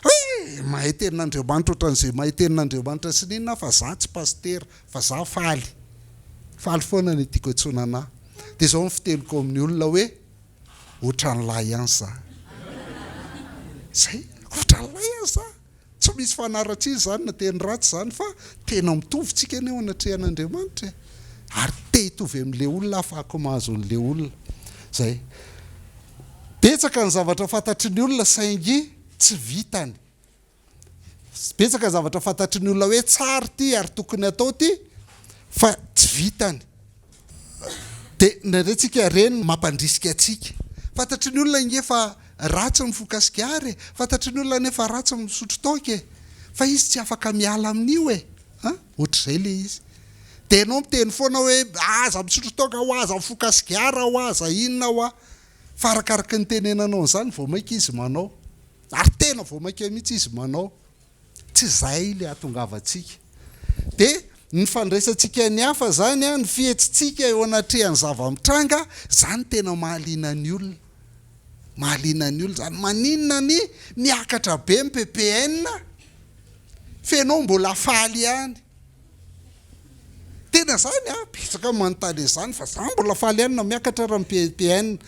Hoe mahay tenin'Andriamanitra ohatran'izay mahay tenin'Andriamanitra sy ny inona aho fa za tsy pasitera fa za faly. Faly foana ny tiako iantsoana anah. Dia izao ny fiteniko amin'ny olona hoe ohatran'lahy ihany za. Zay, ohatran'lahy ihany za. Tsy misy fanaratsiana izany na teny ratsy izany fa tena mitovy tsika anie eo anatrehan'Andriamanitra e! Ary te hitovy amin'ilay olona ahafahako mahazo an'ilay olona. Zay. Betsaka ny zavatra fantatry ny olona saingy tsy vitany. Betsaka ny zavatra fantatry ny olona hoe tsara ity ary tokony atao ity fa tsy vitany. Dia indraindray tsika ireny mampandrisika antsika. Fantatry ny olona ange fa ratsy ny mifoka sigara e! Fantatry ny olona anie fa ratsy ny misotro toaka e! Fa izy tsy afaka miala amin'io e! An! Ohatr'izay ilay izy. Dia ianao miteny foana hoe aza misotro toaka hoa, aza mifoka sigara hoa, aza inona hoa. Fa arakaraky ny itenenanao an'izany vao mainka izy manao. Ary tena vao mainka mihitsy izy manao. Tsy izay ilay hahatongavantsika. Dia ny fandraisantsika ny hafa izany, ny fihetsitsika eo anatrehan'ny zava-mitranga, izany tena mahaliana ny olona. Mahaliana ny olona izany. Maninona ny miakatra be ny ppn fa ianao mbola faly ihany. Tena izany an, betsaka ny manontany an'izany fa za mbola faly ihany na miakatra ara ny ppn.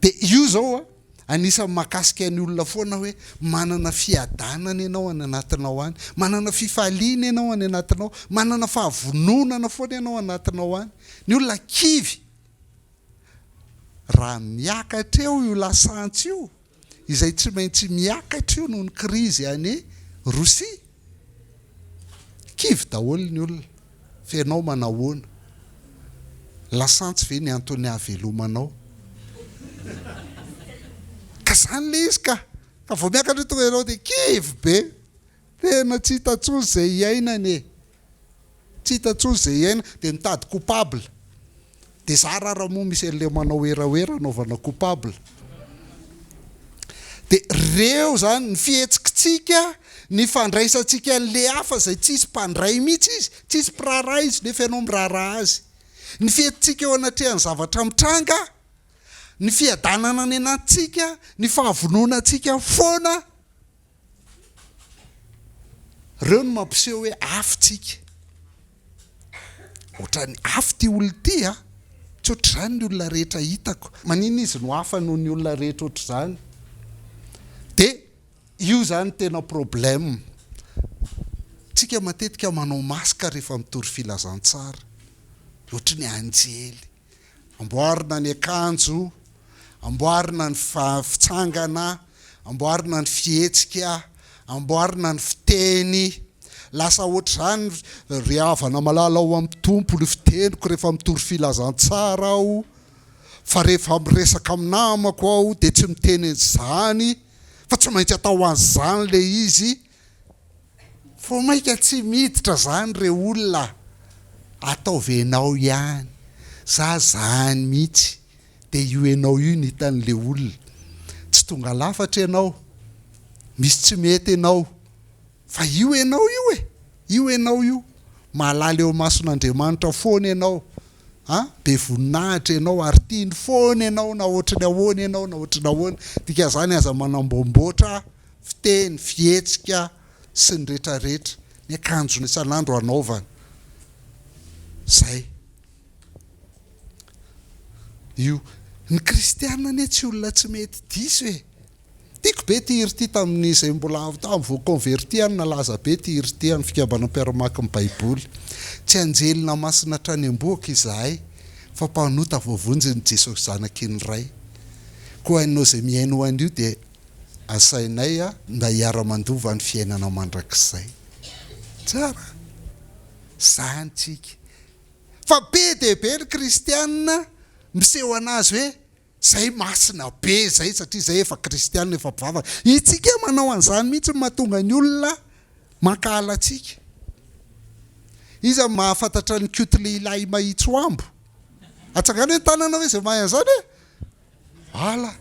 Dia io izao an. Anisan'ny mahakasika ny olona foana hoe manana fiadanana ianao any anatinao any, manana fifaliana ianao any anatinao, manana fahavononana foana ianao anatinao any. Ny olona kivy raha miakatra eo io lasantsy io, izay tsy maintsy miakatra io noho ny krizy any Rosia. Kivy daholo ny olona. Fa ianao manahoana? Lasantsy ve ny antony ahavelomanao? Ka zany le izy ka! Ka vao miakatra io tonga ianao dia kivy be! Tena tsy hita intsony izay iainana e! Tsy hita intsony izay iainana, dia mitady coupable. Dia zara ara moa misy an'ilay manao werawera anaovana coupable. Dia reo zany ny fihetsikitsika, ny fandraisantsika an'le hafa izay tsisy mpandray mihitsy izy, tsisy mpiraharaha izy nefa ianao miraharaha azy. Ny fihetsitsika eo anatrehan'ny zavatra mitranga, ny fiadanana any anatintsika, ny fahavononantsika foana. Reo no mampiseho hoe afo tsika. Ohatran'ny afo ity olona ity a! Tsy ohatr'izany ny olona rehetra hitako. Maninona izy no hafa noho ny olona rehetra ohatr'izany? Dia io izany tena problème. Tsika matetika manao masque rehefa mitory filazantsara. Ohatry ny anjely. Amboarina ny akanjo, amboarina ny fitsangana, amboarina ny fihetsika, amboarina ny fiteny. Lasa ohatr'izany, ry havana malala ao amin'ny Tompo, ny fiteniko rehefa mitory filazantsara aho, fa rehefa miresaka amin'ny namako aho dia tsy miteny an'izany, fa tsy maintsy atao an'izany ilay izy. Vao maika tsy miditra zany re olona a! Ataovy enao ihany, za zany mihitsy de io enao io no hitan'le olona, tsy tonga lafatra ianao, misy tsy mety enao, fa io enao io e! Io enao io, mahalala eo imason'Andriamanitra foana ianao a! Be voninahitra ianao ary tiany foana ianao na ohatry ny ahoana ianao na ohatry ny ahoana, dikan'izany aza manamboamboatra fiteny, fihetsika sy ny retraretra, ny akanjony isan'andro anaovany. Zay. Io. Ny kristiana anie tsy olona tsy mety diso e. Tiako be ity hira ity tamin'izay mbola tamin'ny vao converti aho no nalaza be ity hira ity an'ny fikambanana mpiara-mamaky ny baiboly. Tsy anjely na masina hatrany am-bohoka izahay fa mpanota voavonjin'i Jesosy Zanaky ny Ray. Koa ianao izay mihaino an'io dia Asainay mba hiara-mandova ny fiainana mandrakizay. Tsara zany tsika. Fa be dia be ny kristiana miseho anazy hoe zay masina be zay satria zay efa kristiana efa mpivavaka. Itsika manao an'izany mihitsy no mahatonga ny olona mankahala antsika. Iza mahafantatra an'i Koto lehilahy mahitsoambo? Atsangano hoe ny tanana hoe zay mahay an'izany e! Ala!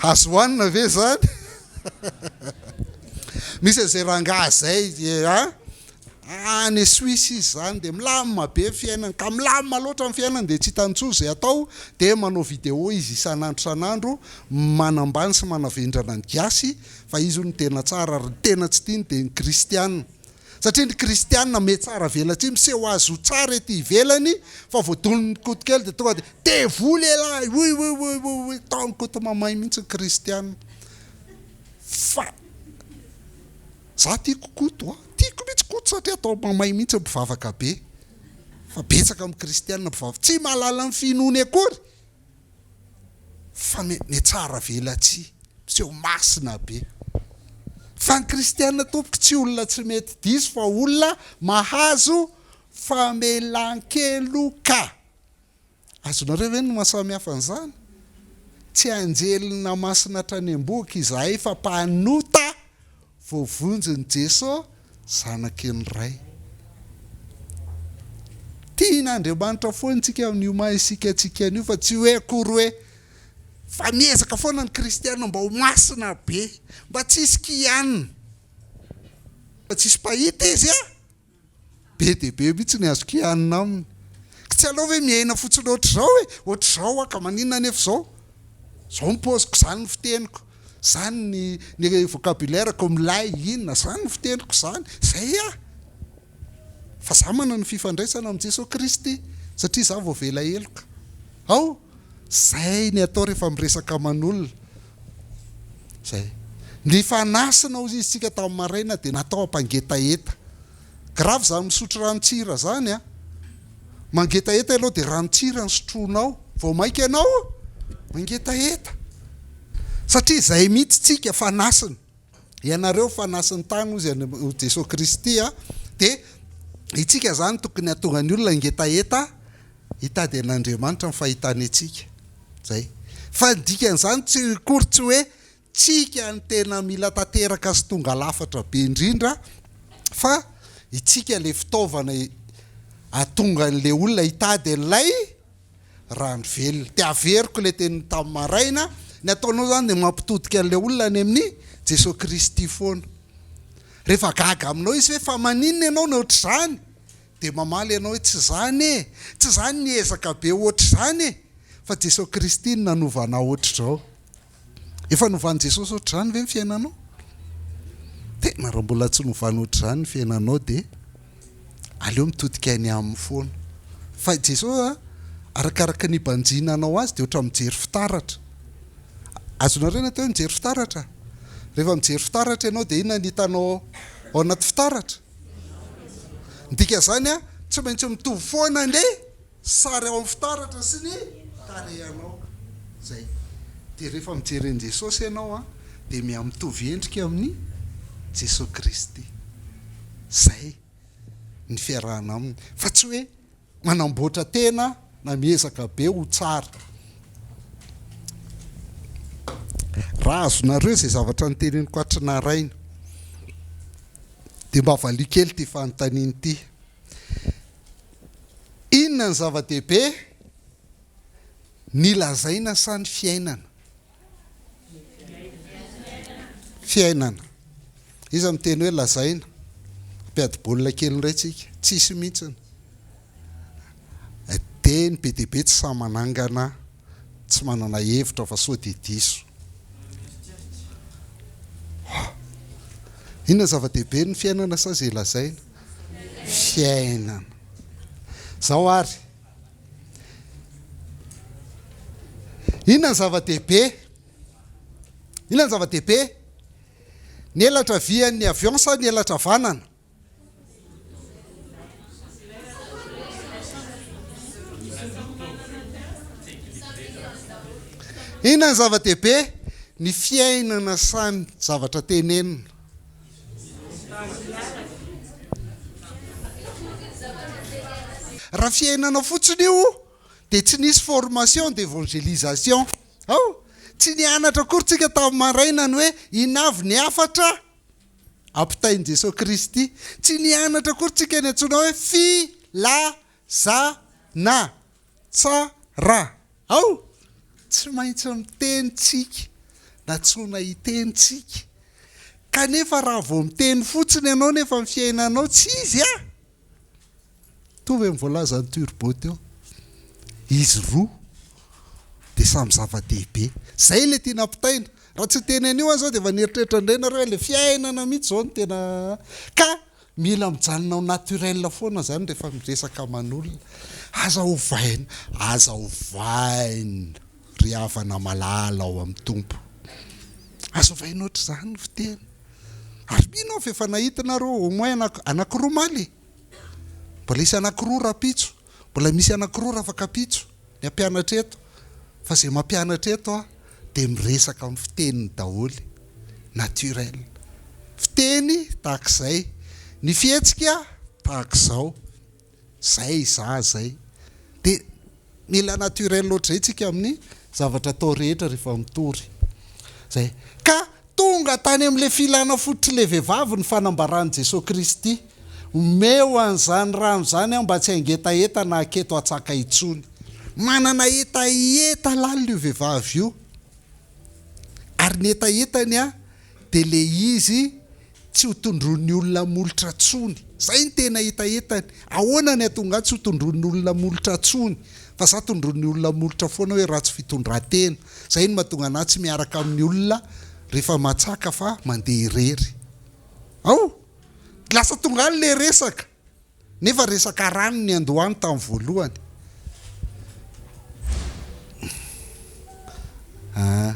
Azo hohanina ve izany? Misy an'izay rangahy izay a, any Suisse izy izany dia milamina be ny fiainany, ka milamina loatra ny fiainany dia tsy hitany intsony izay atao, dia manao vidéo izy isan'andro isan'andro manambany sy manavendrana ny gasy fa izy hono no tena tsara ary ny tena tsy tiany dia ny kristiana. Satria ny kristiana mihatsara velatsihy, miseho azy ho tsara ety ivelany, fa vao donin'ny koto kely dia tonga dia devoly ialahy, oy oy oy oy oy, tao ny koto mamay mihitsy ny kristiana. Fa za tiako koto a, tiako mihitsy koto satria atao mamay mihitsy ny mpivavaka be. Fa betsaka amin'ny kristiana mpivavaka tsy mahalala ny finoany akory. Fa mihatsara velatsihy, miseho masina be. Fa ny kristiana tompoko tsy olona tsy mety diso fa olona mahazo famelan-keloka. Azonareo ve ny maha samy hafa an'izany? Tsy anjely namasina hatrany am-bohoka izahay fa mpanota Voavonjin'i Jeso zanaky ny Ray. Tian'Andriamanitra foana isika amin'io maha isika antsika an'io fa tsy hoe akory hoe fa miezaka foana ny kristiana mba ho masina be, mba tsy hisy kianina, mba tsy hisy mpahita izy a! Be dia be mihitsy ny azo kianina aminy. Ka tsy aleo ve miaina fotsiny ohatr'izao e? Ohatr'izao aho ka maninona anefa izao? Izao ny paoziko, izany ny fiteniko, izany ny ny vocabulaire-ko, milay, inona, izany ny fiteniko izany. Izay aho. Fa izaho manana ny fifandraisana amin'i Jesoa Kristy satria izaho voavela heloka. Ao? Izay ny atao rehefa miresaka aman'olona. Izay. Ny fanasina hozy izy tsika tamin'ny maraina dia natao hampangetaheta. Grave izany misotro ranon-tsira izany an. Mangetaheta ianao dia ranon-tsira no sotroinao. Vao mainka ianao mangetaheta. Satria izay mihitsy tsika fanasina. Ianareo fanasin'ny tany hozy an'i Jesoa Kristy a. Dia itsika izany tokony hahatonga ny olona hangetaheta hitady an'Andriamanitra ny fahitany antsika. Zay. Fa ny dikan'izany tsy akory tsy hoe tsika no tena mila tanteraka sy tonga lafatra be indrindra fa itsika le fitaovana hahatonga an'le olona hitady an'ilay rano velona. Dia averiko ilay teniny tamin'ny maraina, ny ataonao izany dia mampitodika an'ilay olona any amin'i Jesoa Kristy foana. Rehefa gaga aminao izy hoe fa maninona ianao no ohatr'izany? Dia mamaly ianao hoe tsy izany e! Tsy izany niezaka be ohatr'izany e! Fa Jesoa Kristy no nanova anao ohatr'izao. Efa novan'i Jesosy ohatr'izany ve ny fiainanao? Tena raha mbola tsy novany ohatr'izany ny fiainanao dia aleo mitodika any aminy foana. Fa i Jesosy a, arakaraka ny ibanjinanao azy dia ohatran'ny mijery fitaratra. Azonareo ny atao hoe mijery fitaratra? Rehefa mijery fitaratra ianao dia inona ny hitanao ao anaty fitaratra? Ny dikan'izany a, tsy maintsy mitovy foana ny Sary ao amin'ny fitaratra sy ny tarehanao. Zay. Dia rehefa mijery an'i Jesosy ianao an, dia mihamitovy endrika amin'i Jesosy Kristy. Zay ny fiarahana aminy. Fa tsy hoe manamboatra tena na miezaka be ho tsara. Raha azonareo izay zavatra noteneniko hatry naraina, dia mba valio kely ity fanontaniana ity. Inona ny zava-dehibe, ny lazaina sa ny fiainana? Fiainana. Iza miteny hoe lazaina? Mpiady baolina kely indray tsika. Tsisy mihitsiny. Dia ny be dia be tsy sahy manangana, tsy manana hevitra fa sao dia diso. Inona ny zava-dehibe, ny fiainana sa izay lazaina? Fiainana. Zao ary. Inona ny zava-dehibe? Inona ny zava-dehibe? Ny elatra havian'ny avion sa ny elatra havanana? Inona ny zava-dehibe? Ny fiainana sa ny zavatra tenenina? Raha fiainana fotsiny io dia tsy nisy formation d'evangelisation ao. Tsy nianatra akory tsika tamin'ny maraina ny hoe inona avy ny hafatra ampitain'i Jesoa Kristy. Tsy nianatra akory tsika ny antsoina hoe filazana tsara. Ao! Tsy maintsy miteny tsika, nantsoina hiteny tsika. Kanefa raha vao miteny fotsiny ianao nefa ny fiainanao tsy izy a! Mitovy amin'ny voalazan'i Turbo teo. Izy roa dia samy zava-dehibe. Izay ilay tiana ampitaina. Raha tsy niteny an'io aho izao dia efa nieritreritra indray nareo hoe ilay fiainana mihitsy izao no tena ka mila mijanona ho naturel foana izany rehefa miresaka aman'olona. Aza ovaina, aza ovaina ry havana malala ao amin'ny Tompo. Aza ovaina ohatr'izany ny fiteny. Ary mino aho fa efa nahita nareo au moins anankiroa omaly e! Mbola hisy anankiroa rahampitso, mbola misy anankiroa rafakampitso ny hampianatra eto, fa izay mampianatra eto an dia miresaka amin'ny fiteniny daholo, naturel. Fiteny tahak'izay, ny fihetsika tahak'izao. Zay za zay. De mila naturel ohatr'izay tsika amin'ny zavatra atao rehetra rehefa mitory. Zay. Ka tonga tany amin'ilay filana fototr'ilay vehivavy ny fanambaran'i Jesoa Kristy. Omeo an'izany rano izany aho mba tsy hangetaheta na haketo hatsaka intsony. Manana hetaheta lalina io vehivavy io. Ary ny hetahetany dia ilay izy Tsy ho tondroin'ny olona molotra tsony. Zay ny tena hetahetany. Ahoana ny hahatonga ahy tsy ho tondroin'ny olona molotra tsony? Fa za tondroin'ny olona molotra foana hoe ratsy fitondran-tena. Zay no mahatonga anah tsy miaraka amin'ny olona rehefa matsaka fa mandeha irery. Ao! Lasa tonga any le resaka. Nefa resaka rano niandohany tamin'ny voalohany. Ah.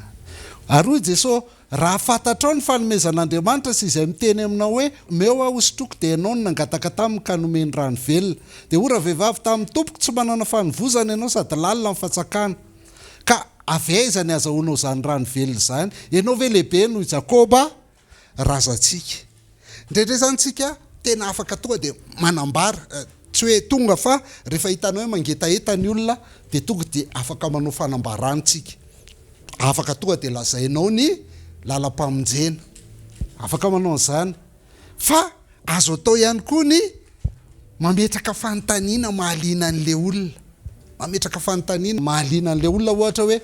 Ary hoy Jeso, Raha fantatrao ny fanomezan'Andriamanitra sy izay miteny aminao hoe, Omeo aho hosotroiko, dia ianao no nangataka taminy ka nomeny rano velona. Dia hoy ravehivavy taminy, Tompoko, tsy manana fanovozana ianao sady lalina ny fatsakana. Ka avy aiza ny azahoanao izany rano velona izany? Ianao ve lehibe noho i Jakoba razantsika? Indraindray izany isika te. tena afaka tonga dia manambara, tsy hoe tonga fa rehefa hitanao hoe mangetaheta ny olona dia tonga dia afaka manao fanambarana tsika. Afaka tonga dia lazainao ny lalam-pamonjena. Afaka manao an'izany. Fa azo atao ihany koa ny mametraka fanontaniana mahaliana an'ilay olona. Mametraka fanontaniana mahaliana an'ilay olona ohatra hoe,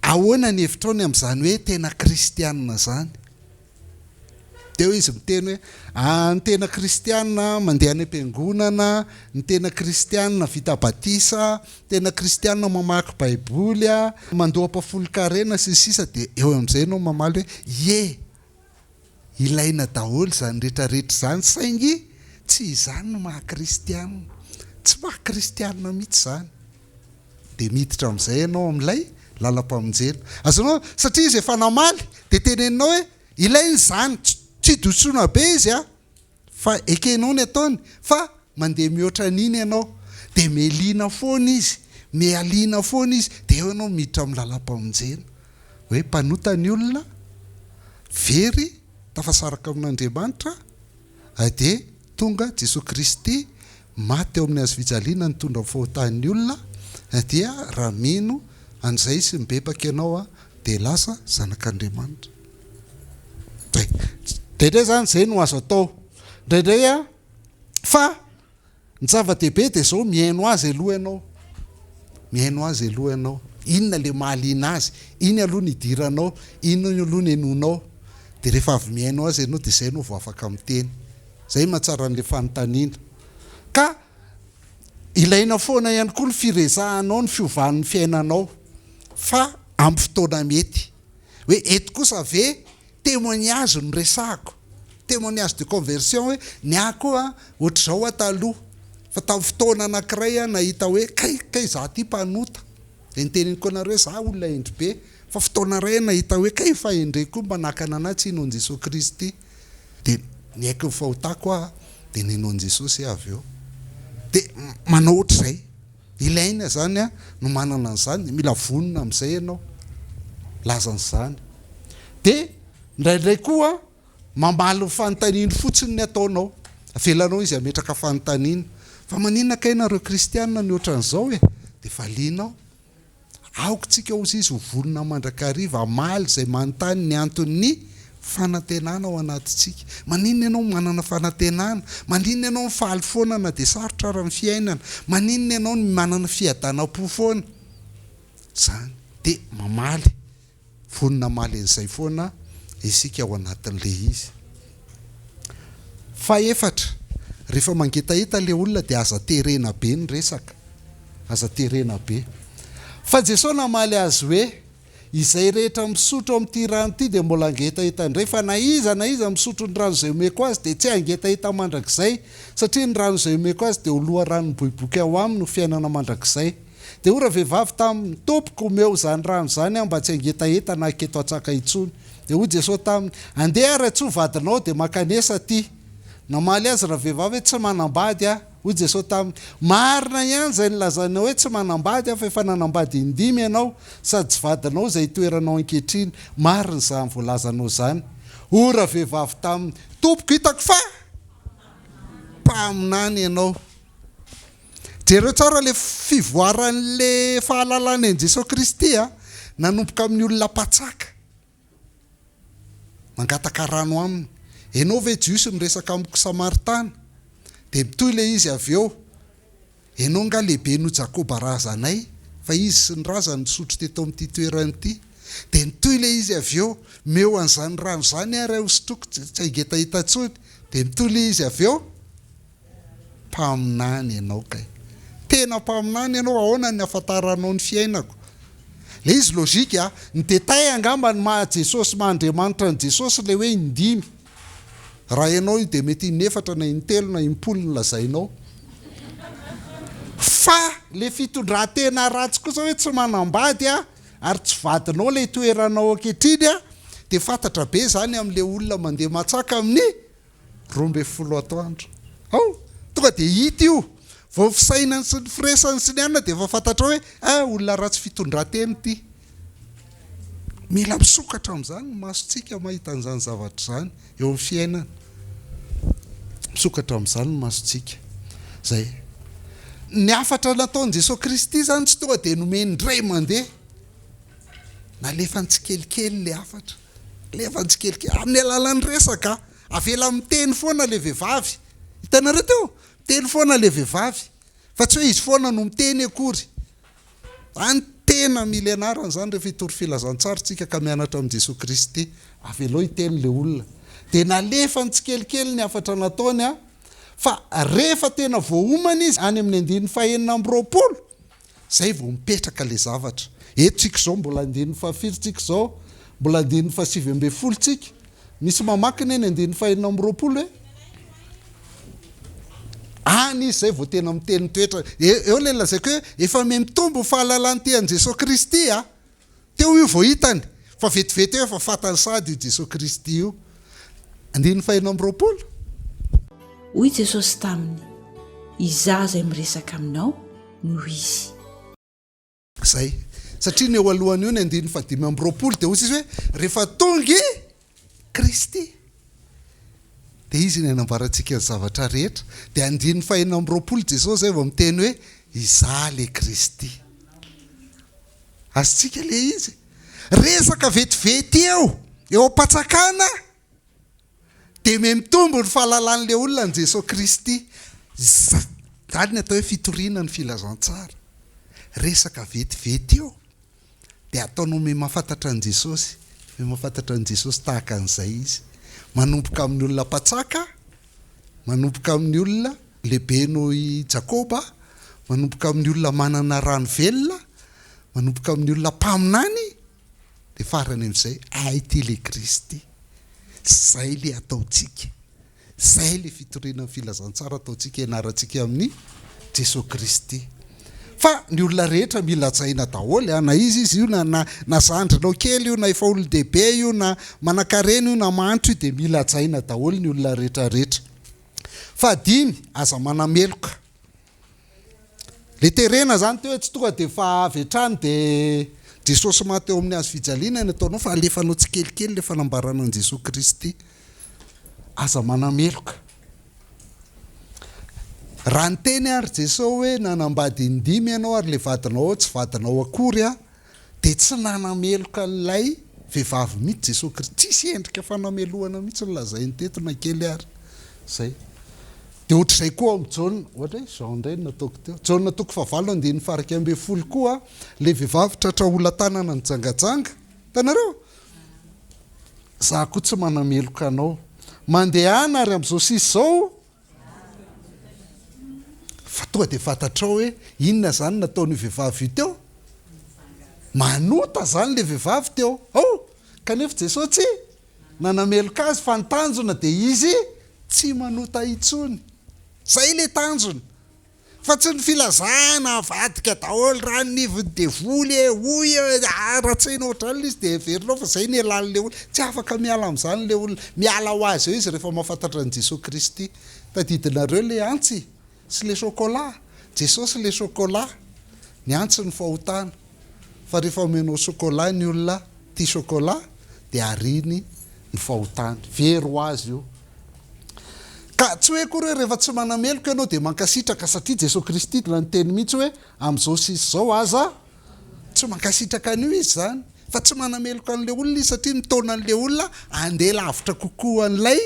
ahoana ny hevitrao ny amin'izany hoe tena kristianina izany? Teo izy miteny hoe, ah, ny tena kristianina mandeha any am-piangonana, ny tena kristianina vita batisa, ny tena kristianina mamaky baiboly, mandoa ampahafolon-karena sy ny sisa Dia eo amin'izay ianao mamaly hoe, ie! Ilaina daholo izany rehetra rehetra izany saingy tsy izany no maha kristianina. Tsy maha kristianina mihitsy izany. Dia miditra amin'izay ianao amin'ilay lalam-pamonjena. Azonao? Satria izy efa namaly dia teneninao hoe ilaina izany. Tsy disoana be izy an! Fa ekenao ny ataony fa mandeha mihoatra an'iny ianao. Dia meliana foana izy, mialiana foana izy, dia eo ianao miditra amin'ny lalam-pamonjena. Hoe mpanota ny olona, very, tafasaraka amin'Andriamanitra, dia tonga Jesoa Kristy, maty teo amin'ny hazofijaliana nitondra ny fahotan'ny olona, dia raha mino an'izay sy mibebaka ianao dia lasa zanak'Andriamanitra. Zay. Indraindray zany zay no azo atao. Indraindray a, fa ny zava-dehibe dia zao mihaino azy aloha ianao. Mihaino azy aloha ianao. Inona le mahaliana azy? Iny aloha no idiranao, iny aloha no henoinao. Dia rehefa avy mihaino azy ianao dia zay ianao vao afaka miteny. Zay mahatsara an'le fanontaniana. Ka ilaina foana ihany koa ny firesahanao ny fiovan'ny fiainanao fa amin'ny fotoana mety. Hoe eto kosa ve témoignage no resahako, témoignage de conversion hoe ny ahy koa ohatr'izao aho taloha fa tamin'ny fotoana anankiray aho nahita hoe kay kay za ty mpanota, dia niteneniko anareo hoe za olona hendry be fa fotoana iray aho nahita hoe kay fahendreko koa mba nakana anah tsy hino an'i Jesoa Kristy, dia niaiky ny fahotako aho dia nino an'i Jesosy aho avy eo, dia manao ohatr'izay. Ilaina izany no manana an'izany, mila vonona amin'izay ianao, milaza an'izany. Dia indraindray koa mamaly ny fanontaniany fotsiny ny ataonao, avelanao izy hametraka fanontaniana, fa maninona kay nareo kristiana no ohatran'izao e? Dia valianao. Aoka tsika hozy izy ho vonona mandrakariva hamaly izay manontany ny anton'ny fanantenana ao anatintsika. Maninona ianao no manana fanantenana? Maninona ianao mifaly foana na dia sarotra ara ny fiainana? Maninona ianao no manana fiadanam-po foana? Izany. Dia mamaly. Vonona hamaly an'izay foana isika ao anatin'ilay izy. Fahefatra, rehefa mangetaheta ilay olona dia aza terena be ny resaka. Aza terena be. Fa Jesoa namaly azy hoe, Izay rehetra misotro amin'ity rano ity dia mbola hangetaheta indray, fa na iza na iza misotro ny rano izay omeko azy dia tsy hangetaheta mandrakizay, satria ny rano izay omeko azy dia ho loharano miboiboika ao aminy ho fiainana mandrakizay. Dia hoy ravehivavy taminy, Tompoko, omeo izany rano izany aho mba tsy hangetaheta na haketo an-tsaka intsony. Dia hoy Jesoa taminy, Andeha ary antsoy vadinao, dia mankanesa aty. Namaly azy ravehivavy hoe, Tsy manambady aho. Hoy Jesoa taminy, Marina ihany izay nilazanao hoe, Tsy manambady aho, fa efa nanambady indimy ianao, sady tsy vadinao izay itoeranao ankehitriny. Marina izany voalazanao izany. Hoy ravehivavy taminy, Tompoko, hitako fa mpaminany ianao. Jereo tsara le fivoaran'le fahalalana an'i Jesoa Kristy a, nanomboka amin'ny olona mpatsaka, mangataka rano aminy, enao ve Jiosy miresaka amiko Samaritana? Dia mitohy le izy avy eo, enao nga lehibe noho Jakoba razanay, fa izy sy ny razany nisotro teto amin'ity toerana ity. Dia nitohy le izy avy eo, meo an'izany rano izany ary aho hosotroiko tsy hangetaheta intsony. Dia nitohy le izy avy eo, Mpaminany ianao kay. Tena mpaminany ianao, ahoana ny ahafantaranao ny fiainako? Ilay izy logique a, ny détail angamba ny maha Jesosy maha Andriamanitra an'i Jesosy ilay hoe indimy. Raha ianao io dia mety inefatra na intelo na impolo no lazainao. Fa ilay fitondran-tena ratsy kosa hoe tsy manambady a, ary tsy vadinao ilay toeranao ankehitriny a, dia fantatra be izany amin'ilay olona mandeha matsaka amin'ny 12 atoandro. Ao! Tonga dia hita io. Vao ny fisainany sy ny firesany sy ny anona dia efa fantatrao hoe ah, olona ratsy fitondran-tena ity. Mila misokatra amin'izany ny masontsika mahita an'izany zavatra izany eo amin'ny fiainana. Misokatra amin'izany ny masontsika. Izay. Ny hafatra nataon'i Jesoa Kristy izany tsy tonga dia nomeny indray mandeha. Nalefany tsikelikely ilay hafatra. Alefany tsikelikely. Amin'ny alalan'ny resaka. Avela miteny foana ilay vehivavy. Hitanareo teo? Miteny foana ilay vehivavy. Fa tsy hoe izy foana no miteny akory. Zany tena mila ianarana izany rehefa hitory filazantsara tsika ka mianatra amin'i Jesoa Kristy. Avelao hiteny le olona. Dia nalefany tsikelikely ny hafatra nataony an, fa rehefa tena voaomana izy any amin'ny andininy fahenina 26, zay vao mipetraka le zavatra. Eto tsika izao mbola andininy fahafiry tsika izao? Mbola andininy fahasivy ambinifolo tsika. Misy mamaky ne ny andininy fahenina 26 e? Any izy izay vao tena miteny ny toetrany. Eo ilay lazaiko hoe efa mihamitombo ny fahalalany tia an'i Jesoa Kristy a! Teo io vao hitany fa vetivety eo efa fantany sahady io Jesoa Kristy io. Andininy fahenina 26. Hoy Jesosy taminy, Izaho izay miresaka aminao no Izy. Izay. Satria ny eo alohany eo ny andininy fahadimy 25 dia hoy izy hoe rehefa tonga i Kristy dia izy ny hanambarantsika ny zavatra rehetra. Dia andininy fahenina 26 Jesosy izay vao miteny hoe izaho le Kristy. Azontsika le izy. Resaka vetivety eo, eo am-patsakana Dia mihamitombo ny fahalalan'ilay olona an'i Jesoa Kristy. Izany ny atao hoe fitoriana ny filazantsara. Resaka vetivety eo dia ataonao mihamahafantatra an'i Jesosy, mihamahafantatra an'i Jesosy tahaka an'izay izy. Manomboka amin'ny olona mpatsaka, manomboka amin'ny olona lehibe noho i Jakoba, manomboka amin'ny olona manana rano velona, manomboka amin'ny olona mpaminany, Dia farany amin'izay, hay ity ilay Kristy. Izay ilay ataontsika. Izay ilay fitoriana ny filazantsara ataontsika, ianarantsika amin'i Jesoa Kristy. Fa ny olona rehetra mila hajaina daholo a, na iza izy io, na na na zandrinao kely io, na efa olon-dehibe io, na manankarena io, na mahantra io, dia mila hajaina daholo ny olona rehetra rehetra. Fahadimy, aza manameloka. Le terena zany teo hoe tsy tonga de fa avy hatrany de Jesosy maty eo amin'ny hazo fijaliana ny ataonao fa alefanao tsikelikely le fanambarana an'i Jesoa Kristy. Aza manameloka. Raha niteny ary Jesoa hoe nanambady indimy ianao ary le vadinao ao tsy vadinao akory a, dia tsy nanameloka an'ilay vehivavy mihitsy Jesoa Kristy. Tsisy endrika fanamelohana mihitsy no lazainy teto na kely ary. Izay. Dia ohatr'izay koa ao amin'i Jaona, ohatra hoe Jean indray no nataoko teo. Jaona toko fahavalo andininy faha-11 koa, ilay vehivavy tratra holan-tanana nijangajanga. Hitanareo? Izaho koa tsy manameloka anao. Mandehana ary amin'izao sisa izao Fa tonga dia fantatrao hoe inona izany nataon'io vehivavy io teo? Manota izany ilay vehivavy teo. Ao! Kanefa Jesosy tsy nanameloka azy fa ny tanjona dia izy tsy manota intsony. Izay ilay tanjona. Fa tsy ny filazana avadika daholo raha ny nivon'ny devoly e, hoy e, ah, raha tsy hainao ohatr'izany ilay izy dia heverinao fa izay ny ialan'ilay olona. Tsy afaka miala amin'izany ilay olona. Miala ho azy eo izy rehefa mahafantatra an'i Jesoa Kristy. Tadidinareo ilay antsy sy ilay chocolat? Jesosy ilay chocolat. Ny antsy ny fahotana. Fa rehefa omenao chocolat ny olona tia chocolat dia ariany ny fahotany. Very ho azy io. Ka tsy hoe akory hoe rehefa tsy manameloka ianao dia mankasitraka satria Jesoa Kristy dia niteny mihitsy hoe amin'izao sisa izao aza tsy mankasitraka an'io izy izany fa tsy manameloka an'ilay olona izy satria mitaona an'ilay olona handeha lavitra kokoa an'ilay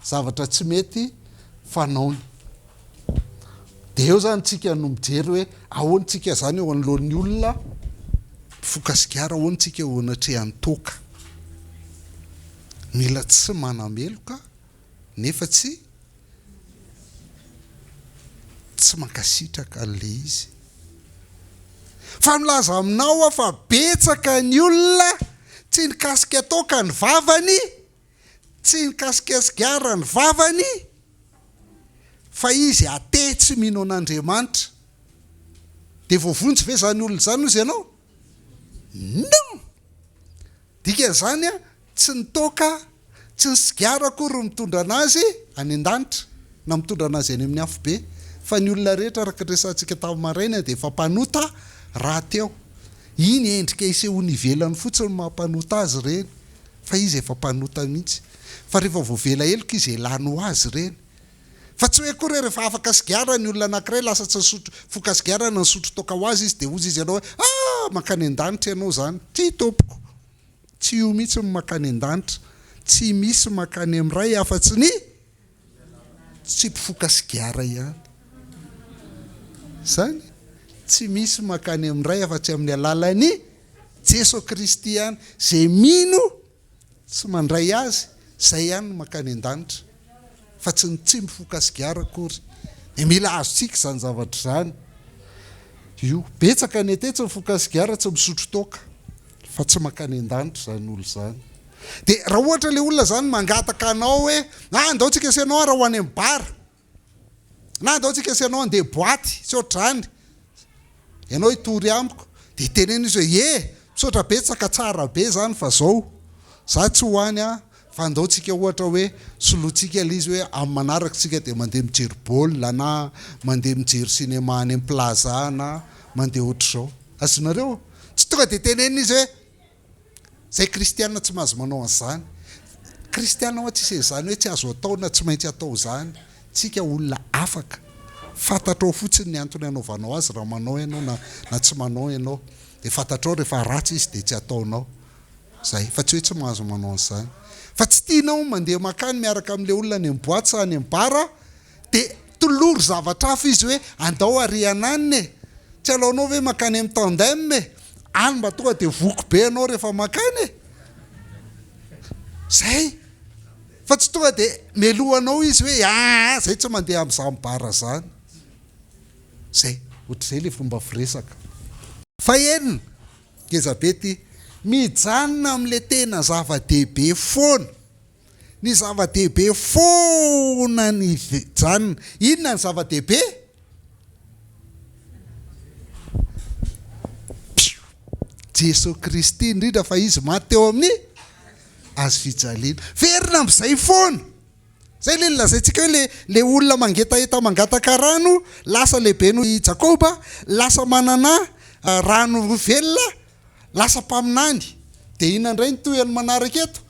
zavatra tsy mety fanaony. Dia eo izany tsika no mijery hoe ahoana tsika izany eo anoloan'ny olona mifoka sigara, ahoana tsika eo anatrehan'ny toaka. Mila tsy manameloka nefa tsy tsy mankasitraka an'ilay izy. Fa milaza aminao aho fa betsaka ny olona tsy nikasika toaka ny vavany, tsy nikasika sigara ny vavany, fa izy athée tsy mino an'Andriamanitra. Dia voavonjy ve izany olona izany hozy ianao? Non! Dikan'izany, tsy ny toaka, tsy ny sigara akory no mitondra an'azy any an-danitra, na mitondra an'azy any amin'ny afobe, fa ny olona rehetra araka ny resahantsika tamin'ny maraina dia efa mpanota rahateo. Iny endrika isehoany ivelany fotsiny no maha mpanota azy ireny, fa izy efa mpanota mihitsy. Fa rehefa voavela heloka izy elany ho azy ireny. Fa tsy hoe akory hoe rehefa afaka sigara ny olona anankiray lasa tsy nisotro foka sigara na nisotro toaka ho azy izy dia hozy izy ianao hoe ah! mankany an-danitra ianao izany. Tsia tompoko. Tsy io mihitsy no mankany an-danitra. Tsy misy mankany amin'ny Ray afa-tsy ny tsy mpifoka sigara ihany. Izany? Tsy misy mankany amin'ny Ray afa-tsy amin'ny alalan'i Jeso Kristy ihany. Izay mino tsy mandray Azy, izay ihany no mankany an-danitra. Fa tsy ny tsy mifoka sigara akory. Dia mila azontsika izany zavatra izany. Io. Betsaka ny aty tsy mifoka sigara, tsy misotro toaka. Fa tsy mankany an-danitra izany olona izany. Dia raha ohatra ilay olona izany mangataka anao hoe, ah, andao tsika sy ianao ara ho any amin'ny bar. Na andao tsika sy ianao handeha boaty sy ohatr'izany. Ianao hitory amiko. Dia teneno izy hoe, ie, misaotra betsaka, tsara be izany fa zao, za tsy ho any an, fa andao tsika ohatra hoe solointsika ilay izy hoe amin'ny manaraka tsika dia mandeha mijery baolina na mandeha mijery cinéma any amin'ny plaza na mandeha ohatr'izao. Azonareo? Tsy tonga dia tenenina izy hoe Zay kristiana tsy mahazo manao an'izany. Kristiana hoa tsisy an'izany hoe tsy azo atao na tsy maintsy atao izany. Tsika olona afaka. Fantatrao fotsiny ny antony anaovanao azy raha manao ianao na na tsy manao ianao. Dia fantatrao rehefa ratsy izy dia tsy ataonao. Zay. Fa tsy hoe tsy mahazo manao an'izany. Fa tsy tianao ny mandeha makany miaraka amin'ilay olona any amin'ny boite sa any amin'ny bar Dia tolory zavatra hafa izy hoe andao ary hananina e! Tsy alaonao ve mankany amin'ny tandem e! Any mba tonga dia voky be ianao rehefa mankany e! Zay! Fa tsy tonga dia melohanao izy hoe aa zay tsy mandeha amin'izany bar zany. Zay! Ohatr'izay ilay fomba firesaka. Fahenina, ngeza be ity, mijanona amin'ilay tena zava-dehibe foana. Ny zava-dehibe foana ny mijanona. Inona ny zava-dehibe? Pio! Jesoa Kristy, indrindra fa Izy maty teo amin'ny hazo fijaliana. Verina amin'izay foana. Izay ilay nolazaintsika hoe ilay ilay olona mangetaheta mangataka rano, lasa lehibe noho i Jakoba, lasa manana rano velona, Lasa mpaminany. Dia inona indray ny tohiny manaraka eto?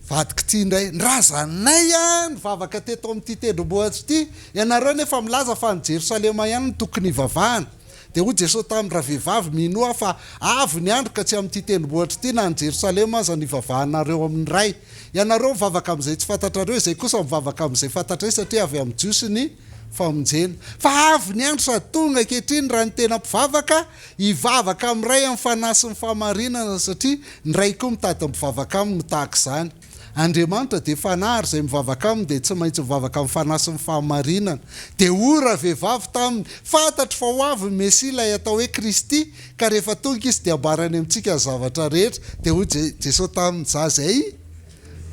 Vadiko ity indray. Ny razanay nivavaka teto amin'ity tendrombohitra ity, ianareo anefa milaza fa any Jerosalema ihany no tokony hivavahana. Dia hoy Jesoa taminy, Ravehivavy, minoa Aho fa avy ny andro ka tsy amin'ity tendrombohitra ity na any Jerosalema aza no hivavahanareo amin'ny Ray. Ianareo mivavaka amin'izay tsy fantatrareo, izay kosa mivavaka amin'izay fantatray satria avy amin'ny Jiosy ny famonjena. Fa avy ny andro sady tonga ankehitriny raha ny tena mpivavaka hivavaka amin'ny Ray amin'ny fanahy sy ny fahamarinana satria ny Ray koa mitady ny mpivavaka aminy ho tahaka izany. Andriamanitra dia fanahy ary izay mivavaka aminy dia tsy maintsy mivavaka amin'ny fanahy sy ny fahamarinana. Dia hoy ravehivavy taminy, Fantatro fa ho avy ny Mesia ilay atao hoe Kristy, ka rehefa tonga Izy dia hambarany amintsika ny zavatra rehetra. Dia hoy Jesosy taminy, Izaho izay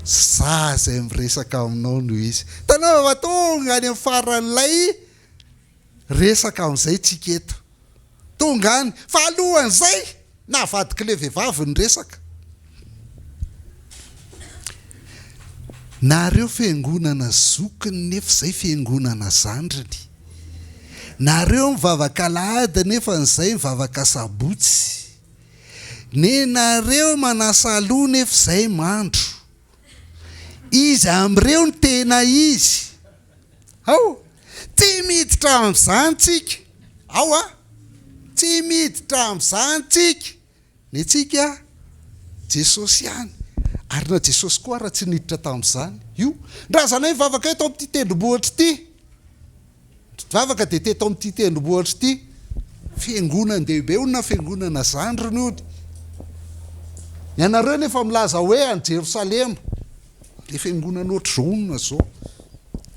Izaho izay miresaka aminao no Izy. Hitanao fa tonga any amin'ny faran'ilay resaka amin'izay tsika eto. Tonga any. Fa alohan'izay, navadik'ilay vehivavy ny resaka. Nareo fiangonana zokiny nefa izay fiangonana zandriny. Nareo mivavaka alahady nefa izay mivavaka sabotsy. Nenareo manasa loha nefa izay mandro. Iza amin'ireo no tena izy? Ao! Tsy miditra amin'izany tsika. Ao a! Tsy miditra amin'izany tsika. Ny antsika, Jesosy ihany. Ary na Jesosy koa ara tsy niditra tamin'izany. Io. Ny razanay mivavaka eto amin'ity tendrombohitra ity. Mpivavaka dia teto amin'ity tendrombohitra ity. Fiangonan-dehibe hono na fiangonana zandriny hono. Ny anareo nefa milaza hoe any Jerosalema. Ilay fiangonana ohatr'izao hono na izao.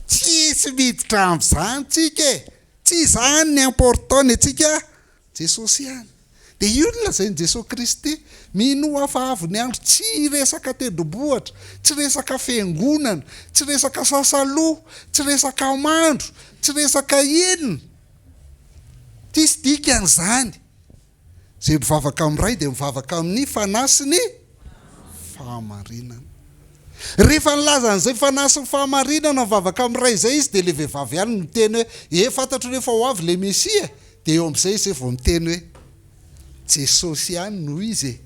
Tsisy miditra amin'izany tsika e! Tsy izany ny important ny antsika Jesosy ihany. Dia io no lazain'i Jesosy Kristy, Minoa fa avy ny andro, tsy resaka tendrombohitra, tsy resaka fiangonana, tsy resaka sasaloha, tsy resaka mandro, tsy resaka inona. Tsisy dikany izany. Izay mivavaka amin'ny Ray dia mivavaka amin'ny Fanahy sy ny fahamarinana. Rehefa nilaza an'izay Fanahy sy ny fahamarinana mivavaka amin'ny Ray izay izy dia ilay vehivavy ihany no niteny hoe, ee fantatro nefa ho avy ilay Mesia e! Dia eo amin'izay izy vao miteny hoe, Jesosy ihany no izy e!